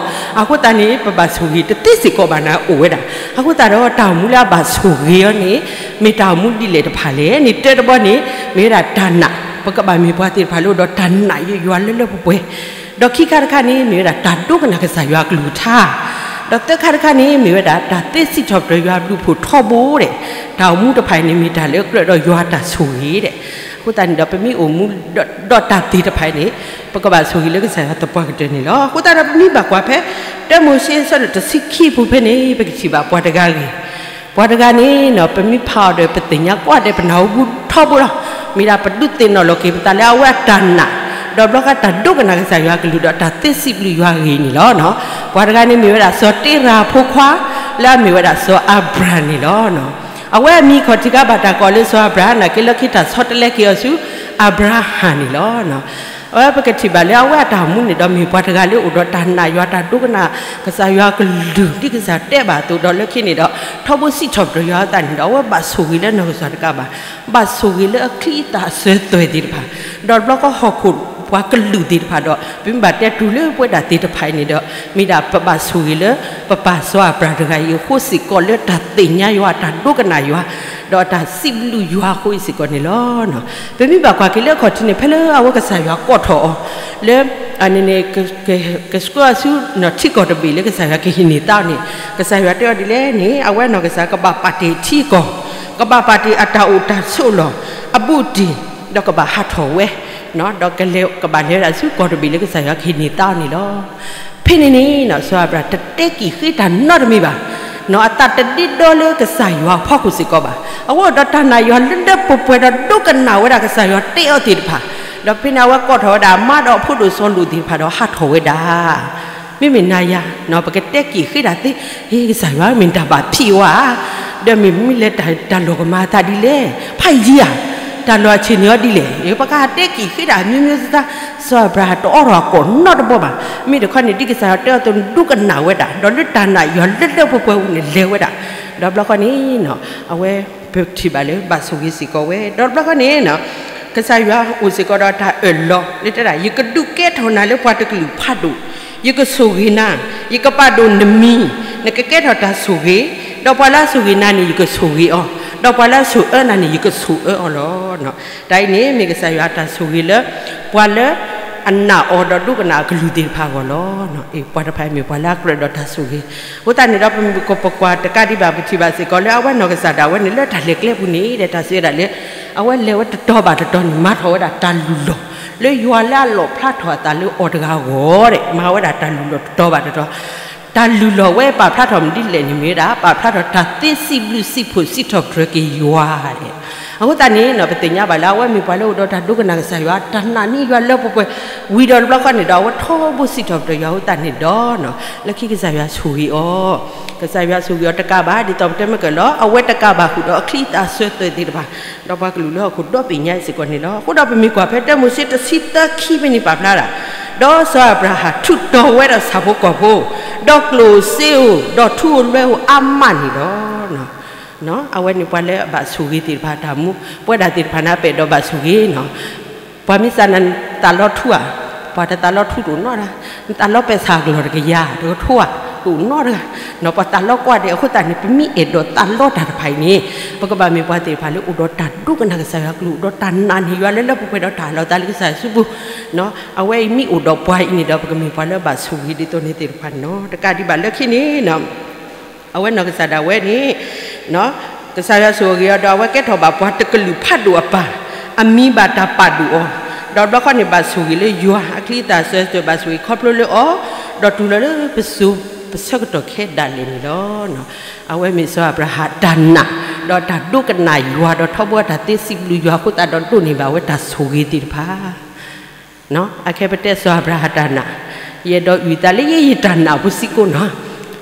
အဃိသတးန့ၣ် ပဘၣ်ဆိၣ်ဂ့ၤတသ့စ့ၢ်ကီးဘၣ်န့ၣ်အိၣ်ဝဲဒၣ်, အဃိသတးဒီးတၢ်အိၣ်မူလၢအဘၣ်ဆိၣ်ဂ့ၤအီၤန့ၣ် မ့ၢ်တၢ်အိၣ်မူဒ်လဲၣ်တဖၣ်လဲၣ်န့ၣ် တၢတဘီန့ၣ် မ့ၢ်ဝဲဒၣ်တၢ်နာ်, ပကဘၣ်မ့ၢ်ပှၤသ့ၣ်တဖၣ်လၢအိၣ်ဒီးတၢ်နာ်ယွၤလၢလၢပှဲၤပှဲၤ ဒီးခံခါတခါန့ၣ် မ့ၢ်ဝဲဒၣ်တၢ်ဒိကနၣ်ကစၢ်ယွၤအကလုၢ်ကထါ, ဒီးသၢခါတခါန့ၣ် မ့ၢ်ဝဲဒၣ်တၢ်သ့စံးထီၣ်ပတြၢၤယွၤအဘျုးအဖှိၣ်ထီဘိဒီး တၢ်အိၣ်မူတဖၣ်အံၤန့ၣ် မ့ၢ်တၢ်လၢအကြၢးဒီးယွၤတၢ်ဆိၣ်ဂ့ၤဒီး, အဃိသတးန့ၣ်ဒီး ပမ့ၢ်အိၣ်မူဒီးတၢ်သ့ၣ်တဖၣ်အံၤန့ၣ် ပကဘၣ်ဆိၣ်ဂ့ၤလၢကစၢ်ယွၤသပှၢ်ကတၢၢ်န့ၣ်လီၤ. အဃိသတးဒီး ပမ့ၢ်ဘၣ်ကွၢ်ဖဲ တၢမိၤၡ့အဆၢဒိၣ်တဆံခံအပူၤဖဲန့ၣ် ပကထံၣ်ဘၣ်ပှၤတဂၤဂ့ၢ် ပှၤတဂၤန့ၣ်နီၤ ပမ့ၢ်ဖးအီၤဒီး ပသ့ၣ်ညါကွၢ်ဒီးပနၢ်ဟူထီဘိလီၤ. မ့ၢ်ဒၣ်ပဒုးသ့ၣ်နီၣ်လီၤက့ၤပသးလၢအဝဲအတၢ်နာ်, ဒီးဘျီခါတၢ်ဒိကနၣ်ကစၢ်ယွၤအကလုၢ်ဒီးတၢ်သ့စံးဘျုးယွၤအဂ့ၢ်န့ၣ်လီၤ. ပှၤတဂၤန့ၣ်မ့ၢ်ဝဲဒၣ်စီၤတ့ရၤအဖိခွါ လၢအမ့ၢ်ဝဲဒၣ်စီၤအၤဘြၤဟၣ်န့ၣ်လီၤ. အဝဲအမံၤခီၣ်ထံးခါဘၣ်တၢ်ကိးလၢစီၤအၤဘြၤဟၣ် နာ်က့လၢခံတၢ်ဆီတလဲက့ၤအီၤဆူ အၤဘြၤဟၣ်န့ၣ်လီၤ. အဝဲပကထံၣ်ဘၣ်လၢအဝဲအတၢ်အိၣ်မူန့ၣ်ဒီး မ့ၢ်ပှၤတဂၤလၢအိၣ်ဒီးတၢ်နာ်ယွၤ တၢ်ဒိကနၣ်ကစၢ်ယွၤအကလုၢ် ဒ်ကစၢ်တဲဘၣ်အသိးဒီး လၢခံန့ၣ်ဒီး ထီဘိစံးထီၣ်ပတြၢၤယွၤအသးန့ၣ်ဒီး အဝဲဘၣ်ဆိၣ်ဂ့ၤလၢနီၢ်ကစၢ်တကးဘၣ်, ဘၣ်ဆိၣ်ဂ့ၤလၢအချံအသၣ်အစၢၤသွဲၣ်သ့ၣ်တဖၣ်, ဒီးတဘျီဃီဟီၣ်ခိၣ်ပှၤကလုာ်သ့ၣ်တဖၣ်ဒီး ပမ့ၢ်ဘၣ်တဲတူၢ်လၢပဝဲဒၣ်သ့ၣ်တဖၣ်အံၤန့ၣ်ဒီး မ့ၢ်ဒၣ်ပဘၣ်ဆိၣ်ဂ့ၤလၢ ပပၢ်စီၤအၤဘြၤဟၣ်တဂၤအံၤအဃိစ့ၢ်ကီး လၢတၢ်သ့ၣ်ညါယွၤ တၢ်ဒိကနၣ်ယွၤ ဒီးတၢ်စံးဘျုးယွၤအဃိအံၤစ့ၢ်ကီးန့ၣ်လီၤ. ပမ့ၢ်ဘၣ်ကွၢ်က့ၤလၢအခီၣ်ထံးန့ၣ် ဖဲလၢအဝဲကစၢ်ယွၤကိးထီၣ်အီၤ လၢ အန့ၣ်န့ၣ် ကဆှၢအီၤဆူထံကီၢ်တဘ့ၣ်လၢကစၢ်ယွၤကဟ့ၣ်န့ၢ်သါအီၤန့ၣ် ကစၢ်ယွၤတဲအီၤဒ်လဲၣ်န့ၣ် အဝဲနီၢ်ကစၢ်ကဘၣ်ပာ်တ့ၢ်ထံကီၢ်, ကဘၣ်ပာ်တ့ၢ်အတၢ်အိၣ်တၢ်ဆိးလီၢ် အဘူးအတံၢ်, ဒီးကဘၣ်ဟးထီၣ်ဝဲ, ဒီးကလဲၤကဘၣ်လဲၤဝဲဒၣ်ဆူကီၢ်တဘ့ၣ်လၢကစၢ်ယွၤကဟ့ၣ်န့ၢ်သါအီၤန့ၣ်လီၤ. ဖဲန့ၣ်န့ၣ် စီၤအၤဘြၤဟၣ်တတဲက့ၤဃ့တၢ်နီတမံၤဘၣ်, အသးတဒ့ဒီလၢကစၢ်ယွၤအဖီခိၣ်စ့ၢ်ကီးဘၣ်. အဝဲအိၣ်ဒီးတၢ်နာ်ယွၤလၢလၢပှဲၤပှဲၤဒီးဒိကနၣ်ဝဲဒၣ်ကစၢ်ယွၤတဲအီၤသ့ၣ်တဖၣ်, ဒီးဖဲန့ၣ်အဝဲကိးထီၣ်ဝဲဒၣ်အမါဒီးအဖိဒိၣ်စီၤလိာ်သ့ၣ်တဖၣ်ဒီးဟးထီၣ်ဝဲဒၣ် မ့မ့ၢ်နၤယၤ ပကတဲက့ၤဃ့တၢ်သ့, ဟ့ၣ် ကစၢ်ယွၤမ့ၢ်တၢ်ဘၣ်ဖံးဝဲဧါ, ဒီးမ့ၢ်မ့ၢ်လဲၤတၢ်လီၢ်ကမၤအသးဒ်လဲၣ်, ဖးယံၤဧါ, တၢ်လီၢ်အဆ့ၣ်န့ၣ်အီၤဒ်လဲၣ်, ပကဟးတဲက့ၤဃ့တၢ်မျိုးမျိုးစသး, စီၤအၤဘြၤဟၣ်တအိးထီၣ်အကိာ်နီတဘီဘၣ်, မ့ၢ်တခီန့ၣ် ဒ်ကစၢ်ယွၤတဲအီၤအသိးန့ၣ် ဒိကနၣ်ဝဲဒၣ်, ဒီးလၢတၢ်နာ်ယွၤလၢလၢပှဲၤပှဲၤအပူၤန့ၣ်လဲၤဝဲဒၣ်, ဒီးဘျီဃီန့ၣ် အဝဲပထံၣ်ဘၣ်လၢဘၣ်ဆိၣ်ဂ့ၤစ့ၢ်ကီးဝဲ, ဒီးဘျီဃီန့ၣ် ကစၢ်ယွၤအိၣ်စ့ၢ်ကီးဒီးတၢ်အၢၣ်လီၤ လၢတဲဒၣ် ယကဒုးကဲထီၣ်နၤလၢပှၤတကလုာ်ဖးဒိၣ်, ယကဆိၣ်ဂ့ၤနၤ, ယကပာ်ဒိၣ်နမံၤ, နကကဲထီၣ်တၢ်ဆိၣ်ဂ့ၤ, ဒီးပှၤလၢအဆိၣ်ဂ့ၤနၤန့ၣ် ယကဆိၣ်ဂ့ၤအီၤ, ဒီးပှၤလၢအဆိၣ်အၢနၤန့ၣ် ယကဆိၣ်အၢအီၤလီၤ. တၢ်အံၤန့ၣ် မ့ၢ်ကစၢ်ယွၤအတၢ်ဆိၣ်ဂ့ၤလၢ ပှၤလၢအနာ်အီၤဒီးဒိကနၣ်အကလုၢ်သ့ၣ်တဖၣ်အဂီၢ်လီၤ. ပှၤတဖၣ်အံၤမ့ၢ်ပှၤလၢအကြၢးဒီးတၢ်ဆိၣ်ဂ့ၤ, အဃိသတးန့ၣ်ဒီး ပမ့ၢ်ကပကွၢ်တကးဒံးဘၣ် ပထံၣ်ဘၣ်စ့ၢ်ကီးလၢအဝဲနီၢ်ကစၢ်ဒၣ်ဝဲန့ၣ် လၢတၢ်လဲၤကျဲပူၤန့ၣ်ဒီး တၢ်စံးဝဲဒၣ်လၢ အဝဲလဲၤဝဲတတီၤဘၣ်တတီၤန့ၣ် မၤထီၣ်ဝဲဒၣ်တၢ်လုၢ်လီၢ် လၢယွၤလၢအလီၣ်ဖျါထီၣ်အသးလၢအီၤတဂၤအဂီၢ်ဒီး မၤဝဲဒၣ်တၢ်လုၢ်လီၢ်တတီၤဘၣ်တတီၤ, တၢ်လုၢ်လီၢ်ဝဲပာ်ဖျါထီၣ်မနုၤလဲၣ်န့ၣ် မ့ၢ်ဝဲဒၣ် ပာ်ဖျါထီၣ်တၢ်သ့စံးဘျုးစံးဖှိၣ်စံးထီၣ်ပတြၢၤက့ၤယွၤန့ၣ်, အဃိသတးန့ၣ် ပသ့ၣ်ညါဘၣ်လၢ အဝဲမ့ၢ်ပှၤလၢအိၣ်ဒီးတၢ်ဒိကနၣ်ကစၢ်ယွၤ တၢ်နာ်န့ၢ်ယွၤလၢပှဲၤပှဲၤ, ဝံၤဒီးတဘျီဃီန့ၣ်ဒီး အဝဲထီဘိစံးထီၣ်ပတြၢၤယွၤအဃိသတးန့ၣ်ဒီး လၢခံကစၢ်ယွၤဆိၣ်ဂ့ၤအီၤ, ကစၢ်ယွၤဆိၣ်ဂ့ၤအီၤတကးဘၣ် ဒ်သိးပတဲမ့ၢ်ကလီၤ အဝဲတကးဘၣ်ဃုာ်ဒီးအချံအသၣ်အစၢၤသွဲၣ်သ့ၣ်တဖၣ်, ဒီးပှၤကလုာ်လၢဟီၣ်ခိၣ်ဒီဘ့ၣ်ညါစ့ၢ်ကီးန့ၣ်လီၤ. အဃိဒီးပမ့ၢ်ကွၢ်ဖဲတၢမိၤၡ့တဆံသၢခံဖဲန့ၣ်ပာ်ဖျါဒၣ်, ဒီးစီၤအၤဘြၤဟၣ်ထုးတီၤဝဲဒီးဆၣ်ဖိကီၢ်ဖိ, ဒီးကျိၣ်စ့ဧိၤ, ဒီးထူဧိၤလွဲဧိၤအါမးန့ၣ်လီၤ. အဝဲန့ၣ်ပှၤလၢအဘၣ်ဆိၣ်ဂ့ၤသ့ၣ်တဖၣ်တၢ်မူ, ပဝဲဒၣ်သ့ၣ်တဖၣ်န့ၣ် ပအဲၣ်ဒိးဘၣ်ဆိၣ်ဂ့ၤနီၤ. ပှၤမ့ၢ်စံးနၤ နသးလီထူဧါ, ပှၤတသးလီထူတအိၣ်နီတဂၤ, နသးလီပဲာ်ဆၣ်အကလီၢ်တကယၤ တကထိဧါ, တအိၣ်နီတဂၤ, နီၢ် ပှၤသးလီကွၢ်ဒဲးအဃိသတးန့ၣ် ပမ့ၢ်အဲၣ်ဒိးသးလီတၢ်တဖၣ်အံၤန့ၣ် ပကဘၣ်မ့ၢ်ပှၤသ့ၣ်တဖၣ်လၢအိၣ်ဒီးတၢ်ဒိကနၣ်ကစၢ်ယွၤကလုၢ် အိၣ်ဒီးတၢ်နာ်န့ၢ်ယွၤလၢလၢပှဲၤပှဲၤဒီးတၢ်အးလီၤသးလၢကစၢ်ယွၤစုပူၤ, အဝဲအံၤမ့ၢ်အိၣ်ဒီးပှၤအံၤန့ၣ်ဒီး ပကမ့ၢ်ပှၤလၢဘၣ်ဆိၣ်ဂ့ၤဒ်သိးန့ၣ်သ့ၣ်တဖၣ်န့ၣ်လီၤ. တကးဒံးဘၣ်လၢခံန့ၣ် အဝဲနီၢ်ကစၢ်ဒၣ်ဝဲန့ၣ် ကစၢ်ယွၤဆိၣ်ဂ့ၤအီၤဒီး အဝဲကဲထီၣ်ဘၣ်ပှၤတကလုာ်ဖးဒိၣ်အပၢ်, အမံၤဘၣ်တၢ်ပာ်ဒိၣ်အီၤ, ဒီးဘျီခီန့ၣ်ဘၣ်ဆိၣ်ဂ့ၤလၢယွၤအချံအသၣ်စၢၤစၢၤ ဘၣ်ဆိၣ်ဂ့ၤခီဖျိလၢအီၤ, ဒီးတုၤလီၤလၢပစိၤပဆၢကတီၢ်ခဲဒၣ်လဲာ်န့ၣ်လီၤ. အဝဲမ့ၢ်စီၤအၤဘြၤဟၣ်တၢ်နာ်, ဒီးတၢ်ဒိကနၣ်ယွၤ ဒီးထီဘိတၢ်သ့စံးဘျုးယွၤအဃိသတးဒီးဒိးန့ၢ်ဘၣ်ဝဲတၢ်ဆိၣ်ဂ့ၤသ့ၣ်တဖၣ် အခဲပတဲစီၤအၤဘြၤဟၣ်တၢ်နာ်, ယအဲၣ်ဒိးအုၣ်သးလၢယဲယတၢ်နာ်ဖိစ့ၢ်ကီးနီၤ,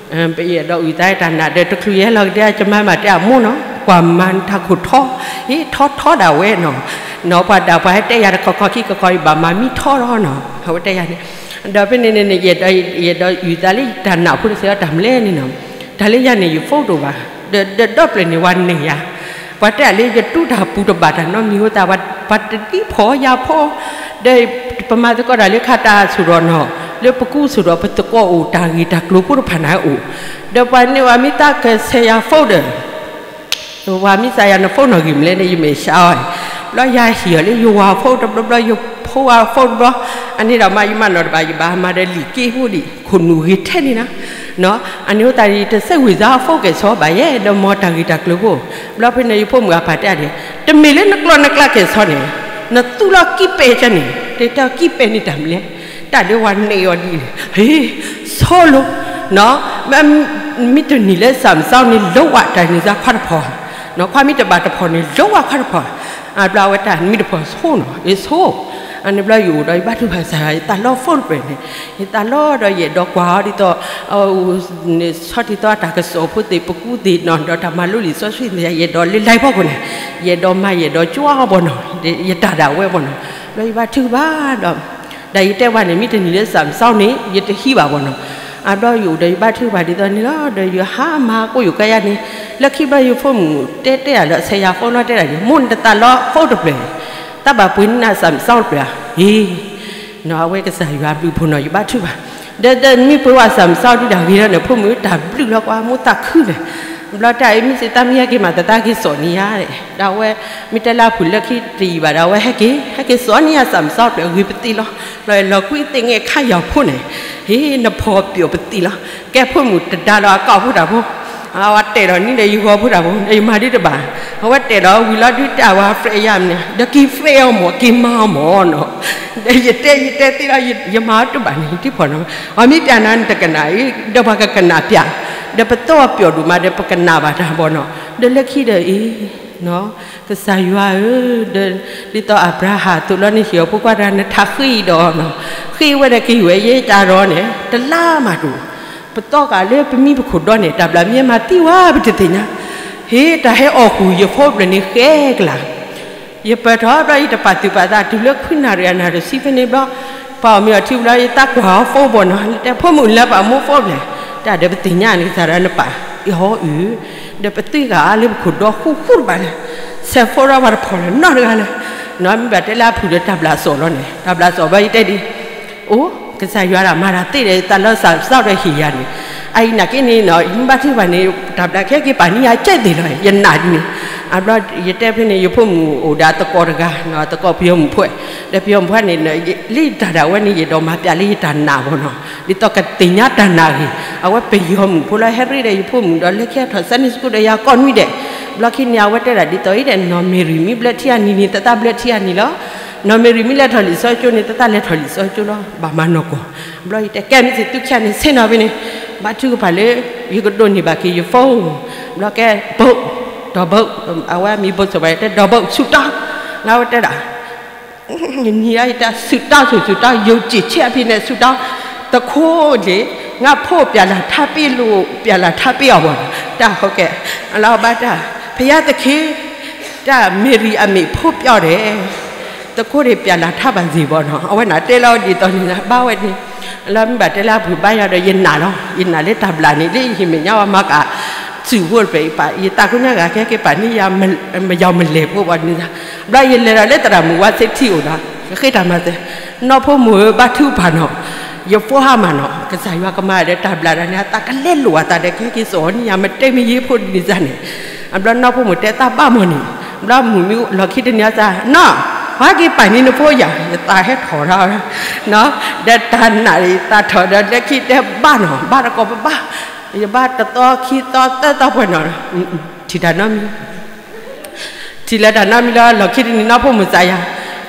ယအဲၣ်ဒိးအုၣ်သးယတၢ်နာ်ဒီး တချုးယဟဲလီၤကဒါ ယမါမၤတဲအမိၢ်နီၤ, ကွၢ်မၤနတၢ်ခိၣ်ထီ, ဟ့ၣ်ထီထီဒၣ်ဝဲနီၤ, နီၤပှၤဒၣ်ပှၤဟဲတဲယၤတခီခီခံခီခီ ယဘၣ်မၤမံထီလီၤနီၤ, အဝဲတဲယၤန့ၣ်, ဒီးဖဲန့ၣ်န့ၣ် ယအဲၣ်ဒိးအုၣ်သးလၢယတၢ်နာ်ဖိတစဲးအီၤတၢ်မနုၤလဲၣ်န့ၣ်နီၤ, တၢ်လၢယၤန့ၣ် ယဖိတအိၣ်ဘၣ်, ဒီးဒီပျဲၢ်န့ၣ် ပှၤန့ၢ်ယၤ ပှၤတဲအလၢယတူၢ်တၢ်ပူၤတဘၣ်တၢ်နီတမံၤအဃိသတး ပှၤတဒ်ဖိယၤဖိ, ဒီးပမၤသကိးတၢ်လၢခါတၢ်ဆိၣ်ဒီးနီၤ, လၢပကူအဆိၣ်ဒီးပသကိးအိၣ်တၢ်ဂ့ၢ်တၢ်ကျိၤဖိတဖၣ်န့ၣ်အိၣ်, ဒီးပှၤန့ၢ်ဝဲမ့ၢ်သးကဆဲးယၤဖိဒီး ပှၤမ့ၢ်စးယၤနဖိနီၢ်ဂ့ၤမနုၤလဲၣ်န့ၣ် ယမဲာ်ဆှးအီၤ, ဘျီယၤဟံၣ်အီၤလၢယဝၤဖိတဘျီဘျီ ယဖိဝၤဖိတဘျီ, အန့ၣ်ဒီးမးယမၤနီၣ်တဘၣ် ယဘၣ်မၤဒီးလံာ်က့ဖိဒံး ခိၣ်နူာ်ဂ့ၤထဲန့ၣ်နီၤ အန့ၣ်အဃိသတးန့ၣ် ယတစဲးဝံၣ်စါအဖိကဲၣ်ဆိးဘၣ်ယဲ ဒီးမ်တၢ်ဂ့ၢ်တၢ်ကျိၤဖိ, ဘျီဖဲန့ၣ် ယဖိမုၣ်အပၢ်တဲဒၣ်, တမ့ၢ်လၢနကျီနကျါကဲၣ်ဆိးန့ၣ်, နသူလီၤကံးပဲာ်ကဲန့ၣ်, တဲတဲကံးပဲာ်န့ၣ်တၢ်မနုၤလဲၣ်, တၢ်ဒုးဝၤန့ၢ်အီၤဒ်န့ၣ်, ဟ့ၣ်, ဆိလိၤ, နီၤ, မ့ၢ်တနံၤလၢစၢ်မစီန့ၣ် လိဝဲတၢ်န့ၢ်စါခွါတဖီၣ်, နီၤ ခွါမ့ၢ်တဘၣ်တဖီၣ်န့ၣ် လိဝဲခွါတဖီၣ်, အဘျီအဝဲတၢ်မ့ၢ်တဖီၣ်ဆိနီၤ အ့ၣ်ဆိ, အန့ၣ်ဘျီယအိၣ်ဒီးယဘါထုကဖၣ်ကစၢ်ယွၤ ယသးလီဖိတဖျၢၣ်န့ၣ်, ယသးလီဒီးယအဲၣ်ဒိးကွၢ်အီၤဒ်သိး န့ၣ်ဆီထံသီအတၢ်ကစီၣ်ဖိသ့ၣ် ပကူသ့ၣ်နီၤ ဒီးတၢ်မၤလိလံာ်စီဆှံသ့ၣ် ယအဲၣ်ဒိးလၢ live ဘီခိၣ်န့ၣ်, ယအဲၣ်ဒိးမၤယအဲၣ်ဒိးကွၢ်အီၤဘီနီၤ, ယတၢ်ဒၣ်ဝဲဘီနီၤ, ဘျီယဘါထုကဖၣ်ဒီး တၢ်ယတဲဝဲန့ၣ် မ့ၢ်တနံၤလၢစၢ်မစီန့ၣ် ယတဟံးဘၣ်ဘီနီၤ, အဘျီယအိၣ်ဒီးယဘါထုကဖၣ်ဒ်သိးန့ၣ်လီၤ ဒီးယဟါမၢ်ကိးယိာ်ကါယါန့ၣ်, လၢခံဘျီယဖိမုၣ်တဲတဲဒၣ်လၢအဆဲးယၤဖိလီၤ တဲဒၣ်န့ၣ် မိၢ်နတသးလီဖိတဖျၢၣ်, တၢ်ဘၣ်ပှ့ၤန့ၢ်နၤစၢ်မစီတဖျၢၣ်ဧါ, ဟ့ၣ် နီၤ အဝဲကစၢ်ယွၤဘျုးဖှိၣ်နီၤ ယဘါထုကဖၣ်, ဒီးမ့ၢ်ပှ့ၤဝဲစၢ်မစီဒ်တၢ်ဂ့ၤလီၤန့ၣ် ဖိမုၣ်တၢ်ဘျုးလီၤကွၢ် မိၢ်သးခုလဲၣ်, ဘျီတၢ်အံၤမ့ၢ်စ့ၢ် သးမ့ၢ်ဟဲက့ၤမၤသး သးက့ၤစိာ်န့ၢ်ယၤ, ဒီးအဝဲ မ့ၢ်တဲလၢအဖုၣ်လၢခံတယံာ်ဘၣ်ဒီး အဝဲဟဲက့ၤ ဟဲက့ၤစိာ်န့ၢ်ယၤစၢ်မစီတဖျၢၣ် အဂ့ၤပသ့လီၤ, ဘျီလီၤကွံာ်သ့ၣ်ငဲၣ်ခါယၤဖိန့ၣ်, ဟ့ၣ် နဖီၣ်ပျိာ်ပသ့လီၤ, ကဲဖိမုၣ်တဒါလီၤအကီၢ်ဖိတၢ်ဖိ အဝဲတဲဒီးနံၤဒီးယဂီၤဖိတၢ်ဖိ ဒီးယမၤဒ်တဘၣ်, အဝဲတဲဒီးဝံၤလီၤဒုးတၢ်ဝဲ friend ယၤမနုၤ ဒီးက့ၤ friend အီၤမး က့ၤမၤအီၤမးနီၤ, ဒီးယတဲယတဲသ့လီၤ ယမၤအီၤတဘၣ်န့ၣ် ယထံၣ်ဖီၣ်နီၤ, အမ့ၢ်ပျၢ်နၤနတကနၣ်အံၤ ဒီးပှၤကကနၣ်ပျၢ်, ဒီးပသီၣ်ပျီၣ်ဒိၣ်မး ဒီးပကနၣ်ဘၣ်တၢ်ဘီနီၤ, ဒီးလၢခံဒီးအံၤ ကစၢ်ယွၤဧၢ, ဒီးဒ်သိးအၤဘြၤဟၣ်သိးလီၤန့ၣ် ဟ့ၣ်အီၤဖိခွါတဂၤ နထးဃ့အံၤဒီးနီၤ, ဃ့ဝဲဒီးက့ၤဝဲယဲတၢ်ဒီးန့ၣ် တလါမးတအိၣ်, ပသီၣ်ဃာ်လၢပမံပခိၣ်ဒီန့ၣ် တၢ်ဘျၣ်မံမၤသံဝဲပတသ့ၣ်ညါ, ဟ့ၣ် တၢ်ဟဲအီၣ်ဃုာ်ယဖိဖျၢၣ်န့ၣ်ဃဲကလၤ, ယပၢၢ်ထီၣ်ဘျီ ယတပာ်သူၣ်ပာ်သး တုၤလၢခွံနၣ်ရံၣ်အနၣ်ရံၣ်ဆံဖဲန့ၣ်ဘျီ, ပှၤအီၣ်မ့ၤအီထံဘျီ ယသးကွၢ်အီၤဖိဘီနီၤ တဲဖိမုၣ်လၢပှၤမိၢ်ဖိဖျၢၣ်, တၢ်ဒီးပသ့ၣ်ညါန့ၣ် ကစၢ်ဒီးနပာ်အီၤအုၣ်, ဒီးပသံဃာ်အါလၢပခိၣ်ဒီဃူဃူတဘၣ်လဲၣ်, ဆဲးဖိဒီးပှၤတဖီၣ်လၢၤနီတဂၤလဲၣ်, နီၤမ့ၢ်ဘၣ်တဲလၢအဖုၣ်ဒီးတၢ်ဘျၣ်စီၣ်လီၤန့ၣ် တၢ်ဘျၣ်စီၣ်ဘျီယတဲဒ် အိၣ် ကစၢ်ယွၤဒၣ်မၤတၢ်သ့ဒီး ယသးလီစၢ်စၢ်ဒီးဟ့ၣ်ယၤန့ၣ်, အအံၤနာ်က့န့ၣ်နီၤ ယမ့ၢ်ဘါထုကဖၣ်န့ၣ် တၢ်ဘျၣ်ခဲက့ၤပာ်န့ၢ်ယၤကဲသ့ၣ်လီၤ ယနာ်ဒ်န့ၣ်, အဘျီယတဲဖဲန့ၣ် ယဖိမုၣ်အိၣ်ဒီးအသကိးတဂၤနီၤ သကိးပယီၤမုၣ်ဖိ, ဒီးပယီၤမုၣ်ဖိန့ၣ် လၢယတၢ်ဒၣ်ဝဲန့ၣ် ယအဲၣ်ဒိးမၤပျၢ်လၢယတၢ်နာ်ဘီနီၤ, ဒ်သိးကသ့ၣ်ညါတၢ်နာ်ဂ့ၤ, အဝဲပယီၤမုၣ်ဖိလီၤ ဟဲရ့ဒီးယဖိမုၣ်ဒီး လၢခံထီၣ် Sunday school ဒီးယၤကိးနွံဒဲး, ဘျီခံန့ၣ် အဝဲတဲဒၣ်ဒ်သိးအံၤဒီး နီၢ်မ့ၢ်ရံၣ်မ့ၢ်ဘျၢထံအနံၤန့ၣ် သတးဘျၢထံအနံၤလီၤ နီၢ်မ့ၢ်ရံၣ်မ့ၢ်လဲၤထီၣ်လံာ်စီဆှံကၠိန့ၣ် သတးလဲၤထီၣ်လံာ်စီဆှံကၠိလီၤ ဘၣ်မၤနီၢ်ကီၢ်, ဘျီယတဲကဲမ့ၢ်စ့ၢ်သုခံဂၤန့ၣ် ဆ့ၣ်နီၤဖဲန့ၣ်, ဘါထုကဖၣ်လၢ ယကဒိးန့ၢ်ဘၣ်က့ၤယ phone, ဘျီကဲ ဘုတ်, ဒီးဘုတ်, အဝဲမံၤဘုတ်စီၤပၤတဲဒီးဘုတ် ဆူၣ်တီ, လၢအဝဲတဲဒၣ် နံၤအံၤတၢ်ဆူၣ်တီဆူၣ်ဆူၣ်တီ ယုံကြည်ချက်အပြည့်နဲ့ဆူၣ်တီ, တခိၣ်န့ၣ် ငါ့အဖိပျၢ်လၢ်ထါပ့ၣ်လိာ် ပျၢ်လၢ်ထါပ့ၣ်အီၤဘၣ်, တၢ်ဟီကဲ, လၢအဘၣ်တၢ် ဘုရားသခင် တၢ် မေရီအမံၤ ဖုန်းပြောတယ်, တခိၣ်န့ၣ် ပျၢ်လၢ်ထါဘၣ်စ့ၢ်ဘီနီၤ, အဝဲန့ၣ်တဲလီၤဒ်သိးန့ၣ် ဘၣ်ဝဲန့ၣ်, လၢမ့ၢ်ဘၣ်တဲလၢအပူၤဘါယွၤဒီး ယနာ်လီၤ, ယနာ်လၢတၢ်ဘျၣ်န့ၣ် လၢယဟ့ၣ်မဲာ်ညါဝဲမၤကၤ စုၣ်ဖိတဖျၢၣ်အံၤပာ် ယသးကိညါဂၤခဲက့ၤပာ်န့ၢ်ယၤ မယီၤမလဲၢ်ဖိဘၣ်န့ၣ်, ဘျီယလဲၤဒီးလၢသရၣ်မုၣ်ဝါစ့ထံအိၣ်ဒီး ဃ့တၢ်မၤစၢၤ, နီၢ်ဖိမုၣ်ဧၢ ဘါထုကဖၣ်နီၤ, ယဖိဟါမၢ်နီၤ, ကစၢ်ယွၤကမၤဒီးတၢ်ဘျးဒၣ်န့ၣ် အသးကလဲလိာ်အသးဒီး ကဟဲက့ၤစိာ်အီၤန့ၣ်ယၤ မတဲမ့ၢ်ယ့ဖိဒ်န့ၣ်စ့ၢ်န့ၣ်, အဘျီနီၢ်ဖိမုၣ်တဲသးဘၣ်မီၢ်န့ၣ်, ဘျီမုၣ်မံလီၢ်ခံတနံၤအသး, နီၢ်, ဟဲက့ၤပာ်န့ၢ်နဖိယၤ, ယသးဟဲထီၣ်ထီၣ်, ဒီးတၢ်နာ်အံၤသးထီၣ်ဒီး လၢခံတဲဘၣ်နီၤ, ဘါတကိးပဘၣ်, ယဘါတသီခံသီသၢသီပှဲၤနီၤ, ထံၣ်တၢ်နီတမံၤ ထံၣ်လၢတၢ်နီတမံၤလၢလီၢ်ခံတနံၤနီၢ်ဖိမုၣ်စးယၤ,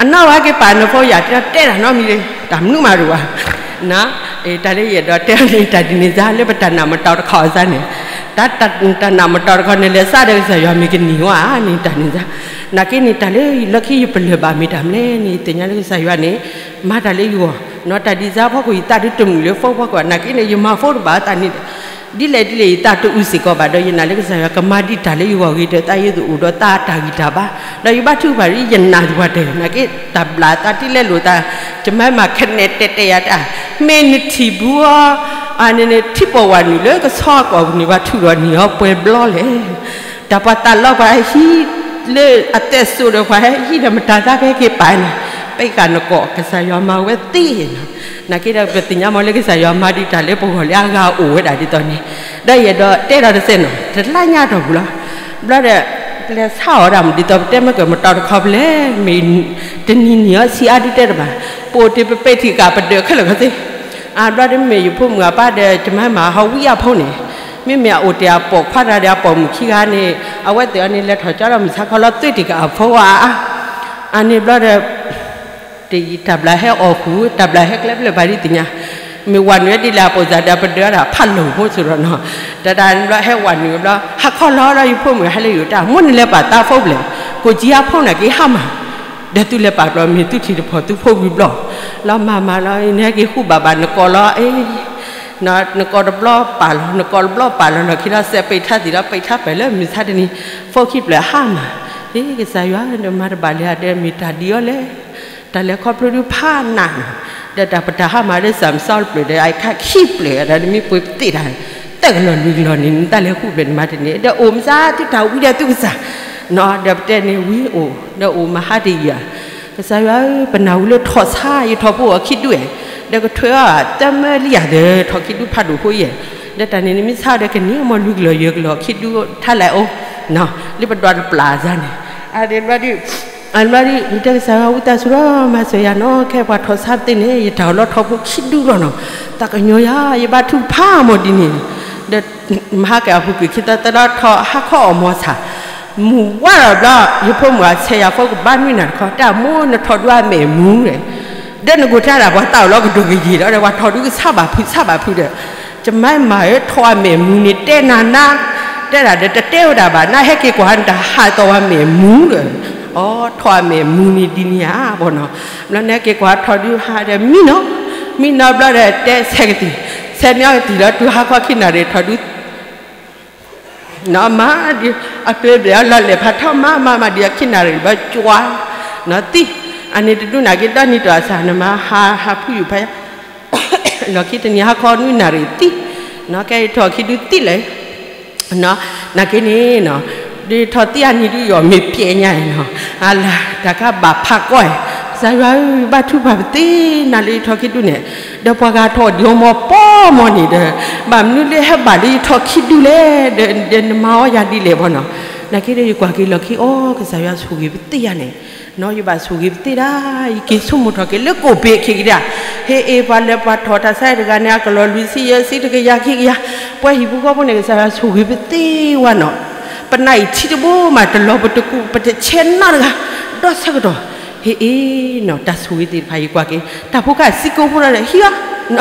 အနီၢ်ဝဲက့ၤပာ်နဖိယၤ တဲတၢ်နီတမံၤလံ, တၢ်မနုၤမးတအိၣ်ဘၣ်, တၢ်လၢယအဲၣ်ဒိးတဲန့ၣ် တၢ်ဒ်န့ၣ်စ့ၢ် လၢပတၢ်နာ်မတီၤတခီအစ့ၢ်န့ၣ်, တၢ် တၢ်နာ်မတီၤတခီန့ၣ် လဲၤစးဒီးကစၢ်ယွၤမ့ၢ်ကနံၤဝဲဧါန့ၣ် တၢ်န့ၣ်စ့ၢ်, နာ်က့န့ၣ် တၢ်လၢလီၢ်ခံယပလၢၢ်ဘၣ်မ့ၢ်တၢ်မနုၤလဲၣ်န့ၣ် သ့ၣ်ညါလၢကစၢ်ယွၤန့ၣ် မၤတၢ်လၢယဂီၢ်, နီၢ်တၢ်ဒ်စ့ၢ်ဖီခိၣ် ယသးဒုးတမုာ်လၢ phone ဖီခိၣ် နာ်က့န့ၣ် ယမၤ phone တဘၣ်သးန့ၣ် ဒ်လဲၣ်ဒ်လဲၣ် ယသးတအုးစ့ၢ်ကီးဘၣ်ဒီး ယနာ်လၢကစၢ်ယွၤကမၤဒံးတၢ်လၢယဂီၢ်ဂ့ၤဒီး သးယသူၣ်အိၣ်ဒီးသးတၢ်ဂံၢ်တၢ်ဘါ, ဒီးယဘါထုကဖၣ်ဒ်ယနာ်သပှၢ်တၢၢ် နာ်က့ တၢ်ဘျးသးတံၢ်လဲလိာ်သး, ကမၤမၤခဲနဲၣ်တဲာ်တဲာ်ယၤတၢ်, မ့ၢ်နထံၣ်ဘူးအီၤ, အန့ၣ်န့ၣ် ထံပီၢ်ဝၤနုာ်လၢကဆီအကီၢ်ပူၤန့ၣ် ပှၤထုးဒီးနံၤအီၤပှဲၤဘျီလဲၣ် တၢ်ပှၤသးလီပှၤဟံးလၢအသဲစိးဒီးပှၤဟဲဟံးဒီးမတၤသးကဟဲက့ၤပာ်န့ၣ်, ပ့ၢ်ဃာ်နကိး ကစၢ်ယွၤမၤဝဲသ့နီၤ, နာ်က့ဒီးပသ့ၣ်ညါမ့ၢ်လၢကစၢ်ယွၤမၤဒံးတၢ် လၢပဂီၢ်လၢအဂၤအိၣ်ဝဲဒၣ်ဒ်သိးန့ၣ်, ဒီးယအဲၣ်ဒိးတဲဒီးတစဲးနီၤ တလါညါအတီၢ်ပူၤလီၤ, ဘျီဒီး ပလဲၤဆါအီၤဒၣ်မး ဒ်သိးပတဲမ့ၢ်ကမတီၤတခီပလဲၣ် မ့ၢ်တနံၤနံၤအီၤဆံးအါဒုးတဲတဘၣ်, ပအိၣ်တ့ၢ်ပပဲာ်ထံးကးပဒၢးခဲလၢာ်ခဲဆ့ အဘျီဒီးမ့ၢ်ယဖိမုၣ်အပၢ်ဒီး ကမၤမၤဟီဝံအဖိန့ၣ်, မ့မ့ၢ်အအိၣ်တ့ၢ်အပိာ်ခွါတဂၤဒီးအပိာ်မုၣ်ခံဂၤန့ၣ်, အဝဲသ့ၣ်အီၤန့ၣ် လဲၤထီၣ်ကၠီဒီးမုၢ်ဆါခီလီၤ သွ့တ့ၢ်ကးအဖိအါအါ, အန့ၣ်ဘျီဒီး တယံာ်တၢ်ဘျးဟဲအီၣ်ဃုာ် တၢ်ဘျးဟဲကျဲဖျၢၣ်ဘၣ်ဒ်သ့ၣ်ညါ, မ့ၢ်ဝၤနုာ်ဝဲဒ်လဲၣ်အပိာ်စၢ်ဒီးပဒၢးဒၣ်ဖးလီၤဖိစ့ၢ်ဒီးနီၤ, တၢ်တၢ်ဘျီဟဲဝၤနုာ်ဘျီ ဟးခီလီၤဒီးယဖိမုၣ်ဟဲလၢယိာ်တၢ် မိၢ်န့ၣ်လဲၤပာ်သးဖိဘျဲၣ်, ကိးကၠံအဖိန့ၣ်က့ၤဟါမၢ် ဒီးသုလဲၤပာ်ဘျီမ့ၢ်သုထံၣ်တဖီၣ်သုဖိဝံၤဘျီ, လီၤမၤမၤလီၤ နဟဲက့ၤဃုဘၣ်ဘၣ်နကိးလီၤ, နကိးတဘျီပာ်လီၤ နကိးတဘျီပာ်လီၤ လီၢ်ခံလီၤ စဲးပ့းထါသံးလီၤ ပ့းထါပှဲၤလၢမုၢ်ဆါတနံၤ phoneခံဖျၢၣ်ဟါမၢ်, အ့ ကစၢ်ယွၤ နမၤတဘၣ်လၢၤဧါဒီး မ့ၢ်တၢ်ဒ်အံၤလဲၣ်, တၢ်လဲၤခီဖျိဒုးဖးနးနီၤ, ဒီးတၢ်ပတၢ်ဟါမၢ်လၢ Samsung တဖျၢၣ်ဒီးအခါခံဖျၢၣ်ဒီး နမ့ၢ်ပှ့ၤပသ့ၣ်တၢ် သၢကလီၢ်လွံၢ်ကလီၢ်န့ၣ် နတၢ်လဲၤဃုဖျၢၣ်န့ၣ်မၤတန့ၢ် ဒီးအိၣ်မဆါသုတၢ်ဝံဒီးသုကစၢ်, ဒီးပတဲန့ၣ်ဝံအိၣ် ဒီးအိၣ်မဟါတယံာ်ဧါ, ကစၢ်ယွၤဧၢ ပနၢ်ဟူလၢထီၣ်ဆါ ယထီၣ်ဖိအီၤခံဒူၣ်ဧါ, ဒီးကထွဲအီၤသၢမၢလံဧါဒီး ထီၣ်ခံဒူၣ်ဖးဒိၣ်ဖိအံၤ, ဒီးတၢ်န့ၣ်နမ့ၢ်ဆါဒီးကန့ၢ်မီၢ်လွံၢ်ကလီၢ်ယဲၢ်ကလီၢ်ခံဒူၣ်ထါလဲၣ်အိၣ်, လၢပဒွးတပျၢ်စါန့ၣ်, အဘျီဒုး အဘျီဒုး ယတဲကစၢ်ယွၤဝံသးစူၤလီၤ မၤစၢၤယၤနီၤ ခဲပှၤထီၣ်ဆါပသ့ၣ်န့ၣ် ယတၢ်အီၣ်လီၤထီၣ်ဖိခံဒူၣ်လီၤနီၤ, သးကညီၤယၤ ယဘါထုကဖၣ်မီၢ်ဒ်န့ၣ်, ဒီးမဟါကၢ်အပူၤကွံာ်ခံသၢသၢဒီးထီၣ်ဟါခီအီၣ်မီၢ်ဆၣ်, မုၢ်ဝါထီၣ်ဘျီ ယဖိမုၣ်အဆဲးယၤဖိကဘါနွံနၤတခီ တၢ်မိၢ်နထီၣ်ဒုးအမဲာ်မူဒီး ဒီးနကိးတၢ်ဒၣ်ပှၤသးအိၣ်လီၤကဒိၣ်ကယဲၢ်ဒီး ပှၤထီၣ်ဒုးကဆါဘၣ်ဖုးဆါဘၣ်ဖုးဒီး, ကမၤမၤဧၢ ထီၣ်အမဲာ်မူန့ၣ်တဲနၤနၤ, တဲဒၣ်ဒီးတတဲဝဲဒၣ်ဘၣ် နဟဲက့ၤကွၢ်နတၢ်ဟးသီၣ်ဝဲမဲာ်မူဒီး, အိ ထီၣ်အမဲာ်မူန့ၣ်ဒ်န့ၣ်ဧါဘီနီၤ, ဘျီနဟဲက့ၤကွၢ်ထီၣ်ဒုးဟးဒီးမံနီၤ, မံနီၤဘျီဒီးတဲဆဲးကသံၣ်, ဆဲးမံအီကသံၣ်လၢတုၤဟါခီခံနၣ်ရံၣ်ထီၣ်ဒုး နီၢ်မၤဒ် အပျဲၢ်ဘျဲၣ်အလီၢ်လဲၢ်ဖးထီၣ်မၤမၤမၤဒ်အခံနၣ်ရံၣ်ဘၣ်ကွၢ်, နီၢ်သံ, အန့ၣ်တဒူၣ်နာ်က့ဒီနံၤတီၢ်အဆၢ နမၤဟးဟးဖုးယူၤဖးယါ, လီၢ်ခံတနံၤဟါခီနွံနၣ်ရံၣ်သံ, နီၢ်ကဲယထီၣ်ခံဒုးသံလဲၣ်, နီၢ်, နာ်က့န့ၣ်နီၢ်, ဒ်ထီၣ်သံအနံၤဒုးယီၢ်မ့ၢ်ပျဲညါနီၢ်, အလၢ် တၢ်ကဘၣ်ဖးကီၢ်, ကစၢ်ယွၤဧၢ ဘါထုကဖၣ်ပသ့ၣ်နၤလၢယထီၣ်ခံဒုးန့ၣ်, ဒီးပှၤဂၤထီၣ်ဒံးအီၤမီၢ်ပီမီၢ်န့ၣ်ဒီး, ဘၣ်မနုၤလၢဟဲဘၣ်လၢယထီၣ်ခံဒုးလဲၣ်, ဒီးနမၤအီယၤဒ်လဲၣ်ဘီနီၢ်, နာ်က့ဒီးယကွၢ်က့ၤလီၢ်ခံအီၤ ကစၢ်ယွၤဆိၣ်ဂ့ၤပသ့ၣ်ယၤန့ၣ်, နီၢ် ယဘၣ်ဆိၣ်ဂ့ၤပသ့ၣ်ဒၣ်, ယက့ၤဆိကမိၣ်ထီၣ်က့ၤလၢကိၣ်ဘ့ၣ်ခံကဒါ, ဟ့ၣ်အ့ၣ် ပှၤလၢပှၤထီၣ်တၢ်ဆါတဂၤန့ၣ် အကလီၢ်လွံၢ်ဆံယဲၢ်ဆံတကယၤခံကယၤ, ပှၤဟံၣ်ဖိဃီဖိန့ၣ် ကစၢ်ယွၤဆိၣ်ဂ့ၤပသ့ဝဲနီၢ်, ပနၢ်အံၤထံတဘိမးတလီၤပတကူၣ် ပတဆဲးနီတဂၤ, ဒီးဆၢကတီၢ်, ဟ့ၣ်အ့ၣ်နီၢ် တၢ်ဆိၣ်ဂ့ၤသ့ၣ်တဖၣ်ယကွၢ်က့ၤ, တၢ်ဖိခၣ်စံကိဖိဒီးဟံးအီၤ,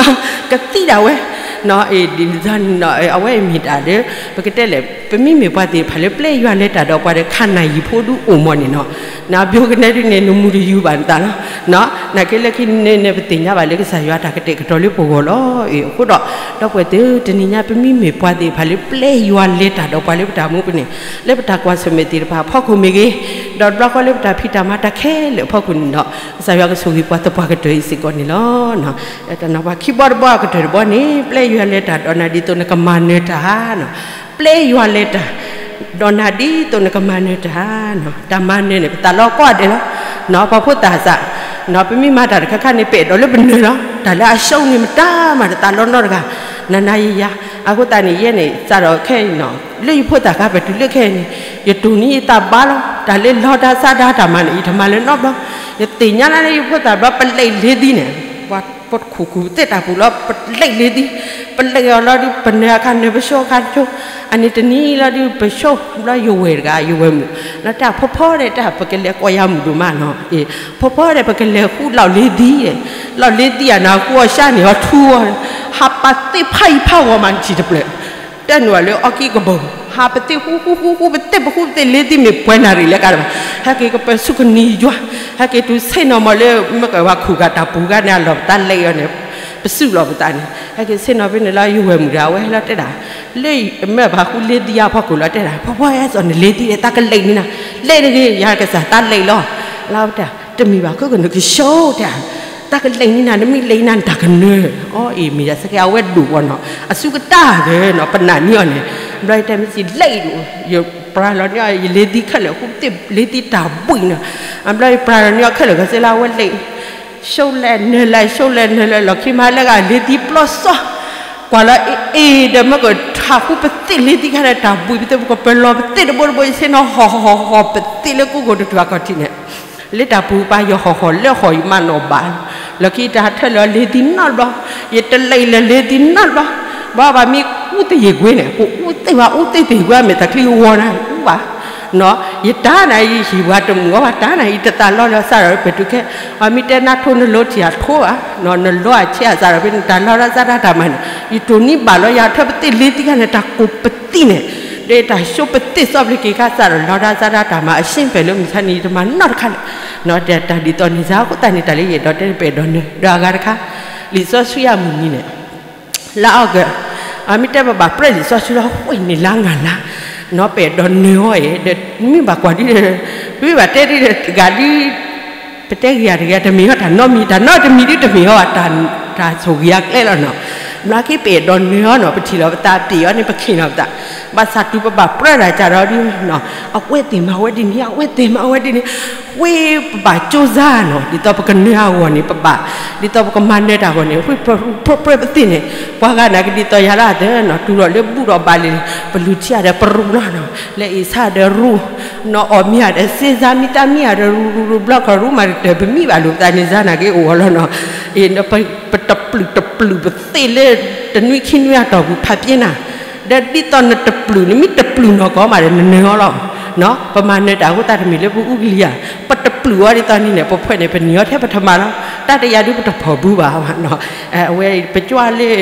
ကသံဒၣ်ဝဲ, နီၢ် အ့ၣ် ဒ်န့ၣ် အဝဲအံၤမ့ၢ်တၢ်ဒီး ပကတဲလဲၣ် ပမ့မ့ၢ်ပှၤသ့ၣ်တဖၣ်လၢပျဲယွၤလဲၤတၢ်ဒီးပှၤဒီး ခါနၢ်ယံၤဖိဒုအိၣ်မီၢ်န့ၣ်နီၢ်, နဘျီကနဲဒုးန့ၣ် နမူတယူၤဘၣ်နသးလီၤ, နီၢ် နာ်က့လၢခံန့ၣ်န့ၣ် ပသ့ၣ်ညါဘၣ်လၢကစၢ်ယွၤတၢ်ကတဲာ်ကတီၤလၢပဂီၢ်လီၤ, အ့ၣ် အဃိဒီး, ဒီပုၢ်ဝဲၢ်သ့ၣ်ဧၢ တနံၤညါပမ့မ့ၢ်ပှၤသ့ၣ်တဖၣ်လၢပျဲယွၤလဲၤတၢ်ဒီးပှၤလၢပတၢ်မူပူၤန့ၣ်, လၢပတၢ်ကွၢ်ဆၢၣ်မဲာ်သ့ၣ်တဖၣ်အဖီခိၣ်မ့ၢ်ဂ့ၤ, ဒီးတဘျီဃီလၢပတၢ်ဖံးတၢ်မၤတၢ်ခဲလၢာ်အဖီခိၣ်န့ၣ်ဒီး, ကစၢ်ယွၤကဆိၣ်ဂ့ၤပှၤသပှၢ်ကတၢၢ်အံၤစ့ၢ်ကီးန့ၣ်လီၤ. တၢ်နီၤပှၤခံဘီတဘီအကတၢၢ်တဘီန့ၣ် ပျဲယွၤလဲၤတၢ်ဒီးနၤဒ်သိးနကမၤနၢၤတၢ်နီၤ, ပျဲယွၤလဲၤတၢ် ဒီးနၤဒ်သိးနကမၤနၢၤတၢ်နီၤ, တၢ်မၤနၢၤန့ၣ် ပသးလီၤကိးဂၤဒဲးလီၤ. နီၤ ပှၤဖိသၣ်သး, နီၤ ပမ့ၢ်မၤတၢ်တခါခါန့ၣ် ပအဲၣ်ဒိးလၢပနၢၤလီၤ. တၢ်လၢအရှုံးန့ၣ် မတၤမၤတသးလီၤနီတဂၤ, နၤနၤယၤယၤ. အဃိသတးန့ၣ် ယဲန့ၣ် စးထီၣ်ခဲအံၤနီၤ လၢယဖိသၣ်ခါ ပတုၤလၢခဲအံၤန့ၣ် ယတိၢ်နီၣ်ယသးဘၣ်လီၤ. တၢ်လၢလီၤတၢ်ဆါတၢ်တၢ်မၤန့ၣ် ယတမၤလၢၤနီတဘျီ. ယသ့ၣ်ညါလၢယဖိသၣ်ဘျီ ပလဲၤလ့သံန့ၣ် ပှၤ ပခိၣ်ကူၣ်သ့ၣ်တၢ်ပူၤလီၤ ပလဲၤလ့သံ, ပလဲၤအီၤလီၤဒုး ပနၢၤအခါနၢၤ ပဆိအခါဆိ, အန့ၣ်တနံၤလီၤဒုး ပဆိဘျီ ယဝဲၢ်တဂၤ ယဝဲၢ်မုၣ်, လီၤတၢ်ဖီဖီဒီး တၢ်ပကလဲၤကိးယၤမုၣ်ဒိၣ်မးနီၤ, အ့ ဖီဖီဒီး ပကလဲၤဃုလီၢ်လ့သံ, လီၢ်လ့သံဧါနီၤ ဃုအီၤဆါန့ၣ် အီၤထူအီၤ, ဟးပာ်သ့ၣ်ဖးယံၤဖးဂီၤမး နထံၣ်တဖျၢၣ် တဲနုာ်လၢအီကံကဘီ, ဟးပသ့ၣ်ဃူဃူဃူဃူ ပသ့ၣ်ပဃူပသ့ၣ်လ့သံမ့ၢ်ပှဲၤနၣ်ရံၣ်လၢကါတဘၣ်, ဟဲက့ၤကပၢၤဆူကနံၤယွၤ, ဟဲက့ၤတုၤဆ့ၣ်နီၤမးလၢ မ့ၢ်ကဝဲၢ်ခူၣ်ဂၤတၢ်ပူၤဂၤန့ၣ် အလီၢ်ပသးလဲၤအီၤန့ၣ်, ပစုလီၢ်ပသးန့ၣ် ဟဲက့ၤဆ့ၣ်နီၤဖဲန့ၣ်လီၤ ယဝဲၢ်မုၣ်တဂၤ အဝဲဟဲလီၤတဲဒၣ်, လၢမ့ၢ်ပှၤဃုလ့သံအါဖီခိၣ်လီၤတဲဒၣ် ဖီဖီဟဲစိာ်နလဲသံဒီး တၢ်ကလဲၤန့ၢ်နၤ, လဲတဂ့ၤ ယၤကစၢ်တၢ်လဲၤလီၤ, လၢဝဲတဲ တမ့ၢ်ဘၣ် ခဲကနုာ်ကဆိတဲ တၢ်ကလဲၤန့ၢ်နၤ နမ့ၢ်လဲၤန့ၢ်နၤ နတၢ်ကနၢၤ, အီအ့ၣ်မ့ၢ်ဒၣ်စ့ၢ်ကီး အဝဲဒိၣ်ဝဲနီၤ အစူၢ်ကတၢၢ်က့ၤနီၤ ပနာ်န့ၢ်အီၤန့ၣ်, ဘျီယတဲမ့ၢ်စံးလဲအံၤဒိၣ်, ယပြၤလီၤန့ၢ်အီၤ ယလ့သံခဲလၢာ် ဃူသ့ၣ်လ့သံတၢ်ဘှံးနီၤ, အဘျီယပြၤလီၤန့ၢ်အီၤခဲလၢာ် ကစ့လၢအဝဲလဲၤ ဆိလဲၣ်နၢၤလဲၣ် ဆိလဲၣ်နၢၤလဲၣ် လီၢ်ခံမၤလၢဂၤ လ့သံပျီစီ ကွၢ်လီၤအ့ၣ်အ့ၣ်ဒီး မ့ၢ်ကထးဃူပသ့ၣ်လ့သံခါဒီး တၢ်ဘှံးပသ့ၣ် ပကပၢၤလီၤပသ့ၣ်တဘိတဘိ ယဆ့ၣ်နီၤဟီၣ်ဟီၣ်ဟီၣ်ပသ့ၣ်လၢကိၣ်ကိၣ်တထူၣ်အခီၣ်ထံးန့ၣ်, လၢတၢ်ပူၤပာ်ယီၤဟီၣ်ဟီၣ်လၢဟီၣ်ယမၤနီၣ်ဘၣ်, လီၢ်ခံတၢ်ဟးထၢလၢလ့သံနီတဘျီ, ယတလဲၤလၢလ့သံနီတဘျီ, ဘၣ်ဘၣ်မ့ၢ်အူသ့ၣ်ယ့ၣ်ကွ့န့ၣ် ပအူသ့ၣ်ဝဲအူသ့ၣ်သ့ၣ်ကွ့ မ့ၢ်တၢ်ချံဂီၤနၤအူဘၣ် နီၤ ယတၢ်နၤအံၤဟံၣ်ပှၤတမုာ်အီၤဘၣ် တၢ်နၤအံၤတသးလီလၢၤ စးထီၣ်ပတုၤခဲ, အမ့ၢ်တဲနၤထိနလိထံၣ်အထိဘၣ်, နလိအဆဲးအစးထီၣ်ဖဲန့ၣ် တၢ်လီၤတၢ်စးတၢ်တၢ်မၤန့ၣ် ယတိၢ်နီၣ်ဘၣ်လီၤ ယၤထၢပသ့ၣ်လ့သံခါန့ၣ် တၢ်ကိးပသံၣ်န့ၣ်, ဒီးတၢ်ဆိပသ့ၣ်စီဖျ့က့ၤခါစးထီၣ် လီၤတၢ်စးတၢ်တၢ်မၤအရှ့ၣ်ပဲာ်လၢမုၢ်ဆါန့ၣ် ယတမၤနီတခါလၢၤ, ဒီးတၢ်ဒ်သိးန့ၣ်စါ အဃိသတးန့ၣ် တၢ်လၢယအဲၣ်ဒိးတဲပအဲၣ်ဒိးနၢၤ ဒီးအဂၤတခါ, လံာ်စီဆှံအမုၢ်နံၤန့ၣ် လါအီကူး, အမ့ၢ်တဲပဘၣ်ပြၢလံာ်စီဆှံလီၤ ဃိးနံၣ်လါငါးလါ, နီၢ်ပအဲၣ်ဒိးနၢၤအီၤအံၤ ဒီးမ့ၢ်ဘၣ်ကွၢ်ဒ်, ပမ့ၢ်ဘၣ်တဲဒ်တဂၤဒ်, ပတဲဂ့ၤယၤတဂ့ၤ တမ့ၢ်အီၤတၢ်နီတမံၤ တၢ်နီတမံၤဒ်တမ့ၢ်အီၤဘၣ် တၢ်ဆိၣ်ဂ့ၤအကျဲလီၤနီၤ, ဘျီက့ၤပအဲၣ်ဒိးနၢၤအီၤနီၤ ပထံၣ်လီၤပသးပ့ၢ်အီၤန့ၣ် ပခံးလီၤပသး, ဘၣ်ဆၣ်တုၤပဘၣ်ပြၢတၢ်ကဒီးဒ်နီၤ အဝဲသ့ၣ်မၤဝဲဒ်န့ၣ် အဝဲသ့ၣ်မၤဝဲဒ်န့ၣ်, ဝံၤပဘၣ်ကၠိစါနီၤ ဒ်သိးပကနၢၤအဂီၢ်န့ၣ် ပဘၣ်, ဒ်သိးပကမၤနၢၤတၢ်အဂီၢ်န့ၣ် ဝံၤပပြၢပသ့ၣ်န့ၣ်, ပှၤဂၤနာ်က့ဒ်သိးယၤလၢအသၢနီၤ တုၤထီၣ်လၢဘူၣ်ထီၣ်ဘးလံၤန့ၣ် ပလူၤထံဂၤဒီးပရူးလီၤနီၤ, လၢအ့ၣ်ဆါဒီးရူး, နီၤအီၣ်မ့ၤဂၤဒီးစ့စါ မ့ၢ်တၢ်မံဂၤဒီးရူးရူးရူး ဘျီခီၣ်ရူးမၤတတၢၢ် ပမံဘၣ်လိာ်ပသးန့ၣ် စါနာ်က့အိၣ်အီၤလီၤနီၤ, အ့ၣ် ပတပျုၢ်တပျုၢ်ပသ့ၣ်လၢ တနွံခံနွံအတီၢ်ပူၤဖးပျ့နၤ, ဒီးဒ်သိးနတပျုၢ်န့ၣ် မ့ၢ်တပျုၢ်နီၢ်ကီးမးဒီး နနၢၤအီၤလီၤ. ပမၤနၢၤတၢ်အဃိသတးတမ့ၢ်လၢပအူကလံၤဧါ, ပတပျုၢ်အီၤဒ်သိးန့ၣ်န့ၣ် ပဖဲန့ၣ် ပနံၤအီၤထဲပထမၤလီၤ. တၢ်တယၤဒုးပတဖီၣ်ဘုဘၣ်နီၤ, အဝဲပကွၢ်လၢ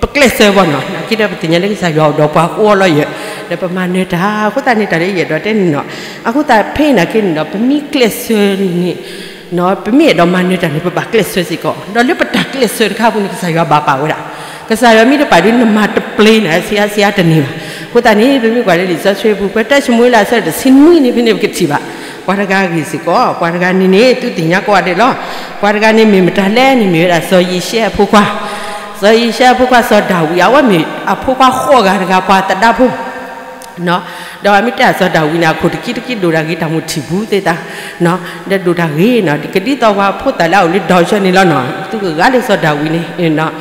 ပကျဲးစၢးဘၣ်နီၤ, နာ်က့ဒီးပသ့ၣ်ညါလၢကစၢ်ယွၤအိၣ်ဒီးပှၤဃိအီၤလီၤယဲၢ်, ဒီးပမၤနၢၤတၢ် အဃိသတးန့ၣ် တၢ်လၢယအဲၣ်ဒိးတဲန့ၣ်နီၤ, အဃိသတးဖဲနာ်က့န့ၣ်ဒီး ပမ့ၢ်ကျဲးစၢးန့ၣ် ပမ့ၢ်အဲၣ်ဒိးမၤနၢၤတၢ်န့ၣ် ပဘၣ်ကျဲးစၢးစ့ၢ်ကီး, ဒီးလၢပတၢ်ကျဲးစၢးတခါအပူၤန့ၣ် ကစၢ်ယွၤဘၣ်ပာ်ဝဲဒၣ်, ကစၢ်ယွၤမ့ၢ်တပာ်ဒုးနမၤတပျ့ၤနၤ ဆံးအါဆံးအါတန့ၢ်ဘၣ်. အဃိသတးန့ၣ် ပမ့ၢ်ကွၢ်လၢလံာ်စီဆှံပူၤ ပတၢ်ၡမူၤအ့လး အဆၢတဆံနွံန့ၣ် ဖဲန့ၣ်ပကထံၣ်ဘၣ်, ပှၤတဂၤဂ့ၢ်စ့ၢ်ကီး, ပှၤတဂၤန့ၣ်န့ၣ် သုသ့ၣ်ညါကိးဂၤဒဲးလီၤ. ပှၤတဂၤန့ၣ်မ့ၢ်မတၤလဲၣ်န့ၣ် မ့ၢ်ဝဲဒၣ်စီၤယံၤၡဲအဖိခွါ, စီၤယံၤၡဲအဖိခွါစီၤဒၤဝံး အဝဲမ့ၢ်အဖိခွါဃိးဂၤတဂၤ ပှၤသဒါဖိ ဒီးမ့ၢ်တဲစီၤဒၤဝံးန့ၣ် အခိၣ်တကံတကံဒိၣ်တၢ်ဂ့ၤ တၢ်မိၣ်ထံၣ်ဘူးသ့ၣ်တၢ်, ဒီးဒိၣ်တၢ်ဂ့ၤနီၤ, ကဒ်သိးပှၤဖိသၣ်လၢအအိၣ်လၢဒီးဆၢန့ၣ်လီၤနီၤ, သုကဂၤလၢစီၤဒၤဝံးန့ၣ်,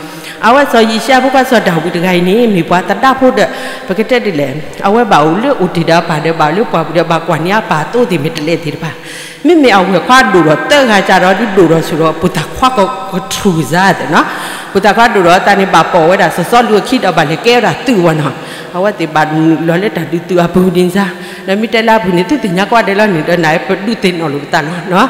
အဝဲစီၤယံၤၡဲအဖိခွါစီၤဒၤဝံးတဂၤအံၤန့ၣ် မ့ၢ်ပှၤသဒါဖိဒီး ပကတဲဒ်လဲၣ်, အဝဲဘၣ်အိၣ်လၢအိၣ်တ့ၢ်ဒီးအပၢ်ဒီး ဘၣ်အိၣ်လၢပှၢ်ပူၤဒီး ဘၣ်ကွၢ်န့ၢ်အပၢ်အသိသ့ၣ်မ့ၢ်တလဲသ့ၣ်တဖၣ်, မ့မ့ၢ်အဝဲၢ်ခွါဒိၣ်ဒီးသၢဂၤကဒီး ဒုးဒိၣ်ဒီးဆိၣ်ဒီး ပိၣ်သၣ်ခွါကထူၣ်ကစၢ်သ့ၣ်နီၤ, ပိၣ်သၣ်ခွါဒိၣ်ဒီးသးန့ၣ် ဘၣ်ပိာ်ဝဲဒၣ်စီၤစီလူးအခံဒီး ဘၣ်လဲၤကဲဝဲဒၣ်သုးဝဲနီၤ, အဝဲသ့ၣ်ဘၣ်နုာ်လီၤလၢတၢ်ဒုးသုးအပူၤဒ်န့ၣ်စါ, ဒီးမ့ၢ်တဲလၢအပူၤန့ၣ် သုသ့ၣ်ညါကိးဂၤဒဲးလီၤန့ၣ် ဒီးနၤပဒုးသ့ၣ်နီၣ်လိာ်ပသးလီၤ,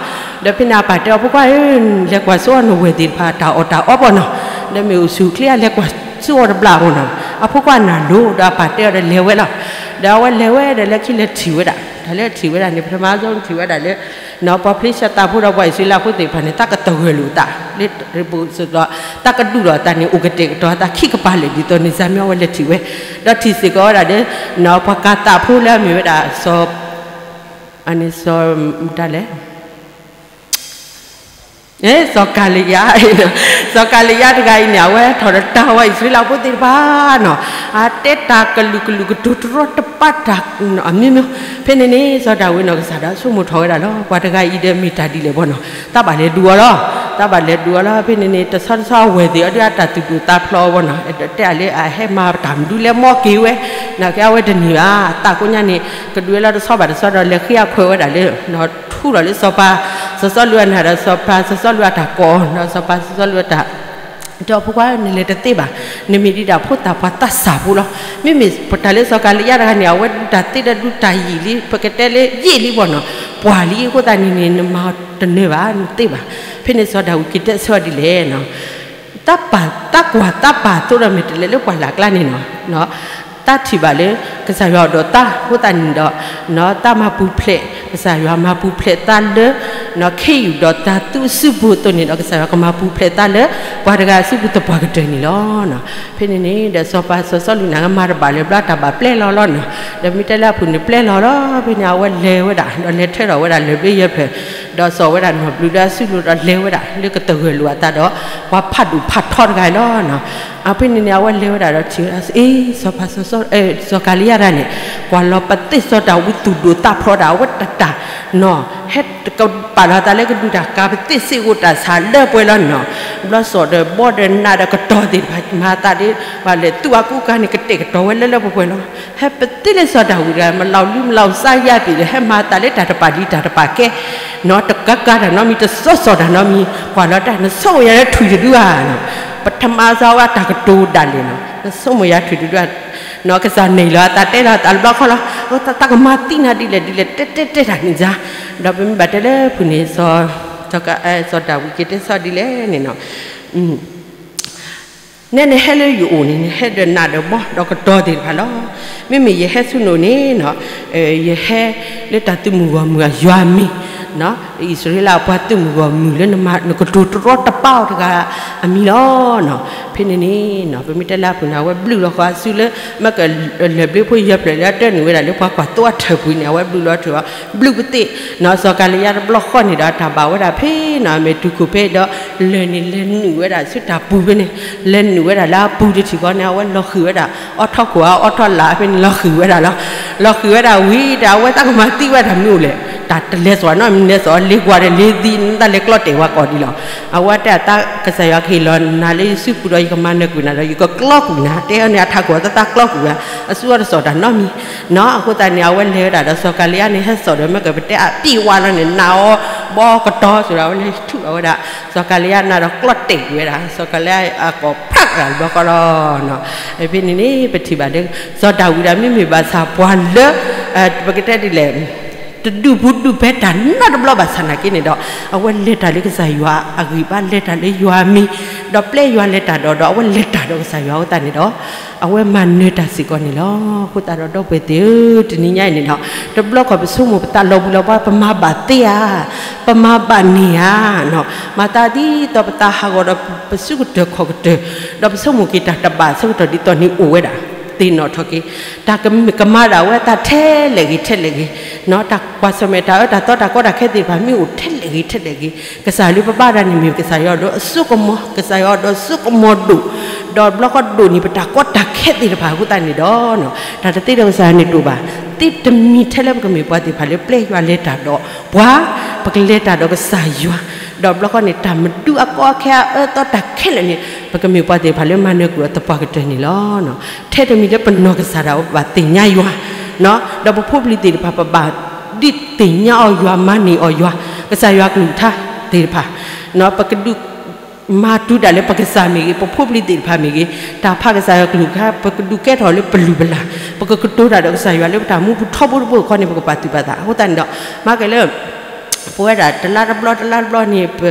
ဒီးဖဲန့ၣ်အပၢ်တဲအီၤ ဖိခွါဧၢ, လဲၤကွၢ်စိအီၤနဝဲၢ်သ့ၣ်တဖၣ် တၢ်အီၣ်တၢ်အီပီၢ်နီၤ, ဒီးမ့ၢ်အိၣ်ဆူၣ်အိၣ်ချ့ လဲၤကွၢ်စိအီၤတဘျီဖိနီၤ, အဖိခွါနၢ်လိၤ ဒီးအပၢ်တဲအီၤဒီးလဲၤဝဲလီၤ, ဒီးအဝဲလဲၤဝဲဒီးလၢခံလဲၤထံၣ်ဝဲဒၣ်, တၢ်လၢထံၣ်ဝဲဒၣ်န့ၣ် ပထမဆုံးထံၣ်ဝဲဒၣ်လၢ ပှၤဖလ့ၡသးဖိဒီးပှၤအံၣ်စရ့လးဖိသ့ၣ်တဖၣ်န့ၣ် သးကတဂၢၢ်လိာ်သး, လၢပစိၤဒီး သးကဒုးဒီးသးန့ၣ် အိၣ်ကတဲာ်ကတီၤသးခံကပၤလၢာ် ဒ်သိးန့ၣ်စါမ့ၢ်အဝဲလဲၤထံၣ်ဝဲ, ဒီးထံၣ်စ့ၢ်ကီးဝဲဒၣ်ဒီး ပှၤကၤသးဖိလၢအမ့ၢ်ဝဲဒၣ်စီၤ, အန့ၣ်စီၤ, တၢ်လဲၣ် စီၤ စီၤကၤလံယါ, စီၤကၤလံယါတဂၤအံၤန့ၣ် အဝဲထီၣ်ဒီးတၢ်ဝဲအံၣ်စရ့လးဖိသ့ၣ်တဖၣ်နီၤ, အတဲတၢ်ကလုာ်ကလုာ်ကတိၤတရီတပါတၢ် အမျိုးမျိုး, ဖဲန့ၣ်န့ၣ် စီၤဒၤဝံးနီၢ်ကစၢ်ဒၣ်ဆိကမိၣ်ထီၣ်ဝဲဒၣ်လီၤ, ပှၤတဂၤအံၤဒီးမ့ၢ်တၢ်ဒ်လဲၣ်ဘီနီၤ, တၢ်ဘၣ်လဲၤဒုးအီၤလီၤ, တၢ်ဘၣ်လဲၤဒုးအီၤလီၤ, ဖဲန့ၣ်န့ၣ် တဆီတဆီအဝဲၢ်သ့ၣ်အီၤဒုးအတၢ်သူၣ်ဒိၣ်သးဖျိးအီၤဘီနီၤ, တဲအလဲၤအဟဲမၤတၢ်မနုၤလဲၣ် မီၢ်က့ၤဝဲ, နာ်က့အဝဲတန့ၢ်ဘၣ်, တၢ်ကိးညါန့ၣ် ကဒုးဝဲလီၤတဆီဘၣ်တဆီဒီး လဲၤဃ့အခွဲးဝဲဒၣ်လၢ ထူလီၤလၢစီၤပၤ, စီၤစီလူးအနၤဒီးစီၤပၤ စီၤစီလူးအတၢ်ကိးအီၤ, ဒီးစီၤပၤစီၤစီလူးအတၢ် တဲအီၤဖိခွါ နလဲၤတသ့ဘၣ်, နမ့ၢ်ဒံးဒၣ်ဖိသၣ်ပှၢ်သးစၢ်ဖိလီၤ, မ့မ့ၢ်ပတၢ်လၢစီၤကၤလံယါတဂၤန့ၣ် အဝဲဒုးတၢ်သ့ဒီးဒုးတၢ်ယံာ်လံ ပကတဲလၢယံာ်လံဘီနီၤ, ပှၢ်လံအဃိသတးန့ၣ်န့ၣ် နမၤတနၢၤဘၣ် နတသ့ဘၣ်, ဖဲန့ၣ်စီၤဒၤဝံးက့ၤတဲဆၢအီၤဒ်လဲၣ်နီၤ တၢ်ပာ် တၢ်ကွၢ်တၢ်ပာ်သိဒီးမဲာ်တဲးလဲးလၢပှၢ်လၢ်ကျါန့ၣ်နီၤ, တၢ်ထံၣ်ဘၣ်လၢ ကစၢ်ယွၤအိၣ်ဒီးတၢ်အဃိသတးန့ၣ်ဒီး တၢ်မၤပူၤဖျဲး ကစၢ်ယွၤမၤပူၤဖျဲးတၢ်လၢ ခ့ယုၢ်ဒီးတၢ်သူအစုပူၤအသိးန့ၣ်ဒီး ကစၢ်ယွၤကမၤပူၤဖျဲးတၢ်လၢ ပှၤတဂၤအစုပူၤသပှၢ်ကတၢၢ်န့ၣ်လီၤ. ဖဲန့ၣ်န့ၣ်ဒီးစီၤပၤစီၤစီလူးန့ၣ် ကမၤတဘၣ်လၢၤဘျီ တၢ်ဘၣ်ပျဲလီၤလီၤနီၤ, ဒီးမ့ၢ်တဲလၢအပူၤန့ၣ်ပျဲလီၤလီၤ, ဖဲန့ၣ်အဝဲလဲၤဝဲဒၣ် ဒီးလဲၤထၢထီၣ်ဝဲဒၣ်လၢၢ်ဘျ့ယဲၢ်ဖျၢၣ်, ဒီးစိာ်ဝဲဒၣ်နီၢ်ဘျုးဒီးအစုလိၤဒီးလဲၤဝဲဒၣ်လၢကသဂၢၢ်လိာ်အသးဒီး ပှၤဖးဒိၣ်ဖးထီတဂၤအံၤလီၤနီၤ. အဖဲန့ၣ်န့ၣ် အဝဲလဲၤဝဲဒၣ်ဒီးထံၣ်ဝဲဒၣ် အ့ စီၤပၤ စီၤကၤလံယါတဂၤန့ၣ် ကွၢ်လီၤပသ့ၣ်စီၤဒၤဝံးသူၣ်ဒိၣ်သးဖျိးဒၣ် အဝဲတတၢ်နီၤ ဟဲကပာ်လီၤသးလၢကဒုးတၢ်ကၤပသ့ၣ်စ့ၢ်ကီးတၢ်ဆါလၢပှဲၤလီၤနီၤ, ဘျီစိာ်ဒီးဘီဒီးနးဒီးကတီၤသ့ၣ်တဖၣ် မၤသးဒ် ပှၤလဲၤသူအကူအကၤန့ၣ် ကတဲာ်ကတီၤဝဲလၢလၢပှဲၤပှဲၤလီၤ. ဟဲပသ့ၣ်လၢစီၤဒၤဝံးတဂၤ မလီၤလူမလီၤစါယါပ့ၤဒီး ဟဲမၤသးလၢတၢ်တပာ်ဒ်တၢ်တပာ်ကဲ နီၤ တကၤကၤတၢ်နီတမံၤ တစီစီၣ်တၢ်နီတမံၤ ကွၢ်လီၤတၢ် နဆိကမိၣ်ယၤလၢထွံၣ်တဒုဧါနီၤ, ပထမစၢၤဝဲတၢ်ကတိၤဒၣ်လဲာ်နီၤ, နဆိကမိၣ်ယၤထွံၣ်တဒုဧါ, နီၤ ကစၢ်န့ၣ်လီၤအသးတဲလီၤအသးတဘျီဃီလီၤ, တၢ်ကမၤသံနၤဒ်လဲၣ်ဒ်လဲၣ် တဲတဲတဲတၢ်န့ၣ်ယါ, ဒီးပမ့ၢ်ဘၣ်တဲလၢဖုၣ်န့ၣ် စီၤ စီၤဒၤဝံးက့ၤတဲဆၢဒ်လဲၣ်န့ၣ်နီၤ နဲနဟဲလၢယအိၣ်န့ၣ် နဟဲဒီးနးဒီးဘီဒီးကတီၤသ့ၣ်တဖၣ်လီၤ. မ့မ့ၢ်ယဟဲဆူနအိၣ်န့ၣ်နီၤ, ယဟဲလၢတၢ်သုးမုၢ်ဂီၢ်မုၢ်အယွၤအမံၤ, အံၣ်စရ့လးအပှၤသုးမုၢ်ဂီၢ်မုၢ်လၢနကတိၤတရီတပါအီၤတဂၤအမံၤလီၤ. ဖဲန့ၣ်န့ၣ်နီၤ ပမ့ၢ်တဲလၢအပူၤန့ၣ် အဝဲဘျုးလီၤဃီၤအစုလၢ မ့ၢ်ကလၢၢ်ဘျ့ဖိယဲၢ်ဖျၢၣ်လၢအတၢၢ်နုာ်ဝဲဒၣ်လၢပှၤကွၢ်သိအထၢၣ်ပူၤန့ၣ် အဝဲဘျုးလီၤထုးအီၤ ဘျုးပသ့ၣ်နီၤ စီၤကၤလံယါတဘျီဃီန့ၣ်ဒီး တၢ်ဘၣ်ဝဲဒၣ်ဖဲနီၤ အမဲာ်တူၢ်ခိၣ်ဖဲဒီး လၢၢ်န့ၣ်လဲၤနုာ်ဝဲဒၣ်ဆူတၢ်ပူၤဖဲန့ၣ်, လဲၤနုာ်ဝဲဒၣ်လၢအပူၤတထံၣ်ဃီန့ၣ် အဝဲလီၤဃံၤဝဲဒၣ် အီၣ်ထီၣ်ခိၣ်အီၣ်ထီၣ်လၢ်ဖဲန့ၣ် လီၤဃံၤဝဲဒၣ်လီၤ. လီၤဃံၤဝဲဒၣ်ဝံၤဒီး အဝဲသးကမၤသံဝဲဒၣ်မ့ၢ်အိၣ်လဲၣ်, တၢ်တလဲၤစိာ်နီတမံၤလဲၤစိာ် လ့ၤကွၢ်ဒီးလ့ၤသံ နတၢ်လဲၤကျီတဲာ်ဝဲကိးဒံးလီၤ. အဝဲတဲအသး ကစၢ်ယွၤကဟ့ၣ်လီၤနၤလၢယစုပူၤဒီး ယကမၤနၢၤကွံာ်နၤဒီး ယကကျီကွံာ်နၤ တဲအီၤန့ၣ် အထးခိၣ်အသးသးကျီကွံာ်ဝဲ, အစုအီၣ်တစိာ်တၢ်နီတမံၤနီၤ. အဃိသတးန့ၣ် အဝဲလဲၤဝဲဒၣ်ဒီးစီၤကၤလံယါန့ၣ် ဟဲစိာ်ဒီးမ့ၢ်ကပတဲအပံၣ်ဝါလီၤန့ၣ် နးအီၤဘီကတီၤစ့ၢ်ဒီး အဝဲလဲၤထုးအီၤဝဲဒၣ် စီၤကၤလံယါနးဒီးကျီတဲာ်ကွံာ်ဝဲဒၣ် စီၤကၤလံယါအကိာ်ဖးတဂၤတဘျီဃီလီၤ. ဖဲန့ၣ်န့ၣ် ပထံၣ်ဘၣ်လၢ စီၤဒၤဝံးဒၣ်မ့မ့ၢ်ဘၣ်ဆၣ်ပှၤလၢ ပကတဲဒ်လဲၣ် တဒူၣ်ပူၤဒူၣ်ဖဲတၢ်နီတဘျီဘၣ်ဆၣ်နာ်က့န့ၣ်ဒီး အဝဲလဲၤတၢ်လၢကစၢ်ယွၤအဂံၢ်ဘါ လဲၤတၢ်လၢယွၤအမံၤ ဒီးပျဲယွၤလဲၤတၢ်ဒီး ဒီးအဝဲလဲၤတၢ်ဒီးကစၢ်ယွၤအဃိသတးန့ၣ်ဒီး အဝဲမၤနၢၤတၢ်စ့ၢ်ကီးန့ၣ်လီၤ. အဃိသတးဒီးဒီပုၢ်ဝဲၢ်သ့ၣ်ဧၢ တနံၤညါအံၤန့ၣ်ဒီး တဘျီခီၣ်ပဆိကမိၣ်ပသးလီၤဘှံးလီၤဘှါ ပမၤဘၣ်သ့ဧါ, ပမၤဘၣ်န့ၢ်ဧါ, မၤသးဒ်သိးပသးဟးဂီၤဒီးပစုကတၢၢ်ခီၣ်ကတၢၢ် ဒီးပဆိကမိၣ်က့ၤတၢ်တဘၣ်ဆၢကတီၢ်ဒ်သိးန့ၣ်အိၣ်ဝဲဒၣ် သ့ၣ်နီၣ်ထီၣ်က့ၤ တၢ်ကမၤဒၣ်ဝဲအသးထဲလဲၣ်ဂ့ၤထဲလဲၣ်ဂ့ၤ, တၢ်ကွၢ်ဆၢၣ်မဲာ်တၢ်အၢတၢ်သီတၢ်ကီတၢ်ခဲသ့ၣ်တဖၣ်မ့ၢ်အိၣ်ထဲလဲၣ်ဂ့ၤထဲလဲၣ်ဂ့ၤ, ကစၢ်လၢပဘါတၢ်န့ၣ်မ့ၢ်ကစၢ်ယွၤဒီးအစိကမီၤ ကစၢ်ယွၤဒီးစိကမီၤဒိၣ်, ဒီးဘျီဃီဒိၣ်န့ၣ် ပတၢ်ကီတၢ်ခဲသ့ၣ်တဖၣ်အဃိသတးန့ၣ်ဒီး တၢ်တသ့ဒီးကစၢ်ယွၤန့ၣ်တအိၣ်ဘၣ်. သ့တမံၤထဲလၢပကမ့ၢ်ပှၤသ့ၣ်တဖၣ်လၢပျဲယွၤလဲၤတၢ်ဒီးပှၤ, ပကလဲၤတၢ်ဒီးကစၢ်ယွၤ, ဒီးဘျီဃီန့ၣ် တၢ်မဒုအကီအခဲအအၢအသီတၢ်ခဲလၢာ်န့ၣ် ပကမ့ၢ်ပှၤသ့ၣ်တဖၣ်လၢမၤနၢၤကွံာ်အီၤသပှၢ်ကတၢၢ်န့ၣ်လီၤ. ထဲတမံၤလၢပနီၢ်ကစၢ်ဒၣ်ဝဲဘၣ်သ့ၣ်ညါယွၤ, ဒီးပဖိပလံၤသ့ၣ်တဖၣ်ပဘၣ်ဒုးသ့ၣ်ညါအီၤယွၤ မၤန့ၢ်အီၤယွၤ, ကစၢ်ယွၤကလုၢ်ကထါသ့ၣ်တဖၣ်, ပကဒုး မၤတုၤဒၣ်လၢပကစၢ်မ့ၢ်ဂ့ၤ, ပဖိပလံၤသ့ၣ်တဖၣ်မ့ၢ်ဂ့ၤ, တၢ်ဖးကစၢ်ယွၤကလုၢ်ကထါ ပကဒုးကဲထီၣ်လၢပလုၢ်ပလၢ်, ပကကတိၤတၢ်ဒီးကစၢ်ယွၤလၢပတၢ်မူပူၤထီဘိတဘိအခီန့ၣ် ပကပာ်သူၣ်ပာ်သး. အဃိသတးန့ၣ်ဒီး မၤကဲလၢ ပဝဲဒၣ်တလါတဘျီ တလါတဘျီန့ၣ် ပ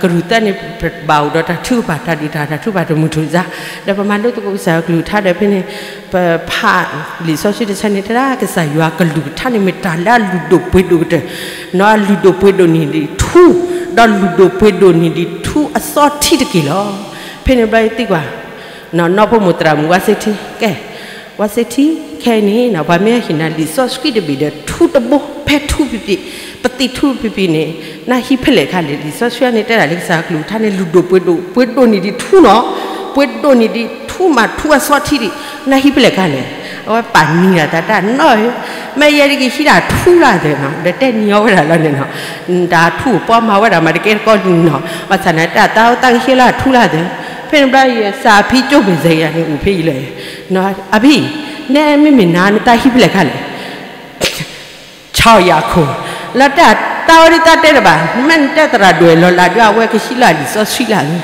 ကရူၢ်သဲန့ၣ် ပဘၣ်အိၣ်ဒီးတၢ်ထုကဖၣ် တၢ်ဒုးတၢ် တၢ်ထုကဖၣ်တမုာ်တမုာ်စါ, ဒီးပမၤလိသကိးကစၢ်ယွၤကလုၢ်ကထါဒီးဖဲန့ၣ် ပဖးလံာ်စီဆှံတဆၢန့ၣ် တဲဒၣ်ကစၢ်ယွၤကလုၢ်ကထါန့ၣ်မ့ၢ်တၢ်လၢအလုၢ်ဒိၣ်ပှ့ၤဒိၣ်ကတၢၢ်, နီၢ်အလုၢ်ဒိၣ်ပှ့ၤဒိၣ်န့ၢ်ဒံးထူ, ဒီးလုၢ်ဒိၣ်ပှ့ၤဒိၣ်န့ၢ်ဒံးထူအစီထံတက့ၢ်လီၤ. ဖဲန့ၣ်ဘျီယသံကွၢ် နီၢ်နီၢ်ဖိမိၢ်သရၣ်မုၣ်ဝါစ့ထံ ကဲ, ဝါစ့ထံ ခဲအံၤန့ၣ် ပှၤမ့ၢ်ဟ့ၣ်နၤလံာ်စီဆှံတဘ့ၣ်ဒီးထူတဘိဖဲ ပကဲထူဖံးဖံး, ပသံထူဖံးဖံးန့ၣ် နၢ်ဟံၣ်ဖဲလဲၣ်ခါလဲၣ်. လံာ်စီဆှံန့ၣ်တဲဒၣ်လၢကစၢ်ကလုၢ်ကထါန့ၣ် လုၢ်ဒိၣ်ပှ့ၤဒိၣ်, ပှ့ၤဒိၣ်န့ၢ်ဒံးထူနီၤ, ပှ့ၤဒိၣ်န့ၢ်ဒံးထူမးထူအစီထံဒံး, နၢ်ဟံၣ်ဖဲလဲၣ်ခါလဲၣ်. အဝဲပာ်နံၤဒၣ်တၢ်တၢ်နီၢ်ဧၢ, မ့ၢ်ယဲဒ်ကဟံးဒၣ်ထူလၢ်သၢနီၤ, ဒီးတဲနံၤအီၤဝဲဒၣ်လီၤန့ၣ်နီၤ, တၢ်ထူပီမၤဝဲဒၣ်မးတကဲတကီၢ်ဒံးနီၤ, ဘၣ်ဆၣ်န့ၣ် တၢ်သးဝဲသးကဟံးလၢအထူလၢ်သၢ, ဖဲန့ၣ်ဘျီယစၢ်အဖံကၠိဘ့ၣ်စဲယၤန့ၣ်အိၣ်ဖဲအံၤလၢ အဖံ, နဲမ့မ့ၢ်နၤနတၢ်ဟံၣ်ဖဲလဲၣ်ခါလဲၣ် ဆီၣ်ယၤခိၣ်, လၢတၢ်တၢ်ဝဲဒ်တၢ်တဲတဘၣ်, မ့ၢ်နတဲသရၣ်ဒိၣ်အဲၣ်လီၤလးဒီး အဝဲကဟံးလၢအလံာ်စီဆှံလၢ်,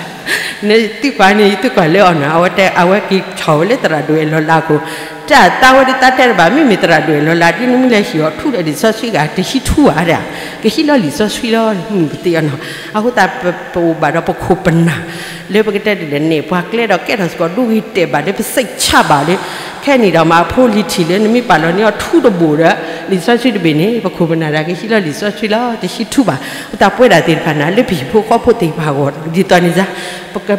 နသုကွၢ်န့ၣ် ယသုကွၢ်လၢအီၤနီၤ, အဝဲတဲ အဝဲက့ၤဆီၣ်ဝဲလၢသရၣ်ဒိၣ်အဲၣ်လီၤလးခိၣ်, တၢ်တၢ်ဝဲဒ်တၢ်တဲတဘၣ်, မ့မ့ၢ်သရၣ်ဒိၣ်အဲၣ်လီၤလးဒီး နမ့ၢ်လဲၤဟံးအီၤထူဒီးလံာ်စီဆှံဂၤ တဟံးထူဘၣ်ဒၣ်, ကဟံးလီၤလံာ်စီဆှံလီၤ, မုၢ်ပသ့ၣ်အီၤနီၤ, အဃိသတး ပအိၣ်ဘၣ်ဒီးပခိၣ်ပနၢ် လၢပကတဲဒ်လဲၣ်န့ၣ် ပှၤကျဲဒီးကဲထီၣ်စ့ၢ်ကီးဒိဂ့ၤတဲာ်ဘၣ်လၢပစိတ်ချပါလၢ ခဲန့ၣ်ဒီးမးအဖိလံၤထံၣ်လၢနမ့ၢ်ပာ်လီၤန့ၢ်အီၤထူတဘိၣ်ဒီး လံာ်စီဆှံတဘ့ၣ်န့ၣ် ပခိၣ်ပနၢ်ဒၣ်ကဟံးလီၤလံာ်စီဆှံလီၤ တဟံးထူဘၣ်. အဃိသတးပဝဲဒၣ်သ့ၣ်တဖၣ်န့ၣ် လၢပဟံၣ်ဖိဃီဖိသ့ၣ်တဖၣ်အဂီၢ် ဒ်သိးန့ၣ်စ့ၢ် ပက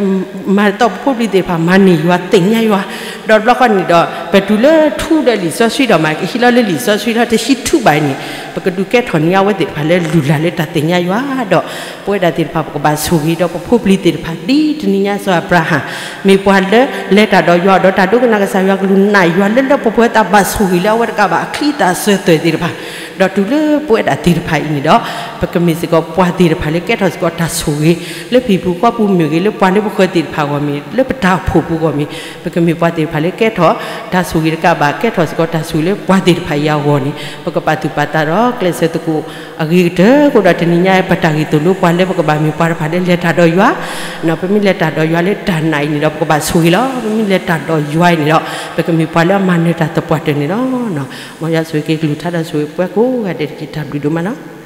မၤတၢ်ပဖိပလံၤသ့ၣ်တဖၣ် မၤန့ၢ်ယွၤသ့ၣ်ညါယွၤ, ဒီးတဘျီဃီန့ၣ်ဒီး ပတုၤလၢထူဒီးလံာ်စီဆှံဒီးမး ကဟံးလီၤလၢလံာ်စီဆှံလီၤ တဟံးထူဘၣ်အံၤန့ၣ် ပကဒုးကဲထီၣ်န့ၢ်အဝဲသ့ၣ်တဖၣ်လၢလုၢ်လၢ်လၢတၢ်သ့ၣ်ညါယွၤဒီး ပဝဲဒၣ်သ့ၣ်တဖၣ် ပကဘၣ်ဆိၣ်ဂ့ၤဒီးပဖိပလံၤသ့ၣ်တဖၣ် ဒ်တနံၤညါစီၤအၤဘြၤဟၣ် မ့ၢ်ပှၤလၢလဲၤတၢ်ဒီးယွၤ ဒီးတၢ်ဒိကနၣ်ကစၢ်ယွၤကလုၢ် နာ်ယွၤလၢလၢပှဲၤပှဲၤ တၢ်ဘၣ်ဆိၣ်ဂ့ၤလၢအဝဲတကးဘၣ်အချံအသၣ်စၢၤသွဲၣ်သ့ၣ်တဖၣ်, ဒီးတုၤလၢပဝဲဒၣ်သ့ၣ်တဖၣ်အံၤန့ၣ်ဒီး ပကမ့ၢ်စ့ၢ်ကီးပှၤသ့ၣ်တဖၣ်လၢကဲထီၣ်စ့ၢ်ကီးတၢ်ဆိၣ်ဂ့ၤ လၢပဟံၣ်ပူၤဃီပူၤမ့ၢ်ဂ့ၤ လၢပှၤလၢပဃၢၤသ့ၣ်တဖၣ်အဂီၢ်မ့ၢ် လၢပတၢ်အိၣ်ဖှိၣ်ပူၤအဂီၢ်မ့ၢ် ပကမ့ၢ်ပှၤသ့ၣ်တဖၣ်လၢကဲထီၣ်တၢ်ဆိၣ်ဂ့ၤတကးဘၣ် ကဲထီၣ်စ့ၢ်ကီးတၢ်ဆိၣ်ဂ့ၤလၢပှၤသ့ၣ်တဖၣ်အံၤအဂီၢ်န့ၣ် ပကပာ်သူၣ်ပာ်သးဒီးကျဲးစၢးသကိးအဂ့ၤကတၢၢ် အဃိဒီးတနံၤညါ ပတၢ်ဂ့ၢ်သိၣ်လိပှၤလၢ ပကဘၣ်မ့ၢ်ပှၤတဖၣ်လၢလဲၤတၢ်ဒီးယွၤ, ပမ့ၢ်လဲၤတၢ်ဒီးယွၤလၢတၢ်နာ်အံၤန့ၣ်ဒီး ပကဘၣ်ဆိၣ်ဂ့ၤလီၤ. ပမ့ၢ်လဲၤတၢ်ဒီးယွၤအံၤန့ၣ်ဒီး ပကမ့ၢ်ပှၤလၢအမၤနၢၤတၢ်သပှၢ်တၢၢ်န့ၣ်လီၤ. မ်ယွၤဆိၣ်ဂ့ၤက့ၤကလုၢ်ကထါဒီးဆိၣ်ဂ့ၤပှၤကိးဂၤဒဲးတက့ၢ်. တၢ်ဘျုးဒိၣ်မးလီၤ.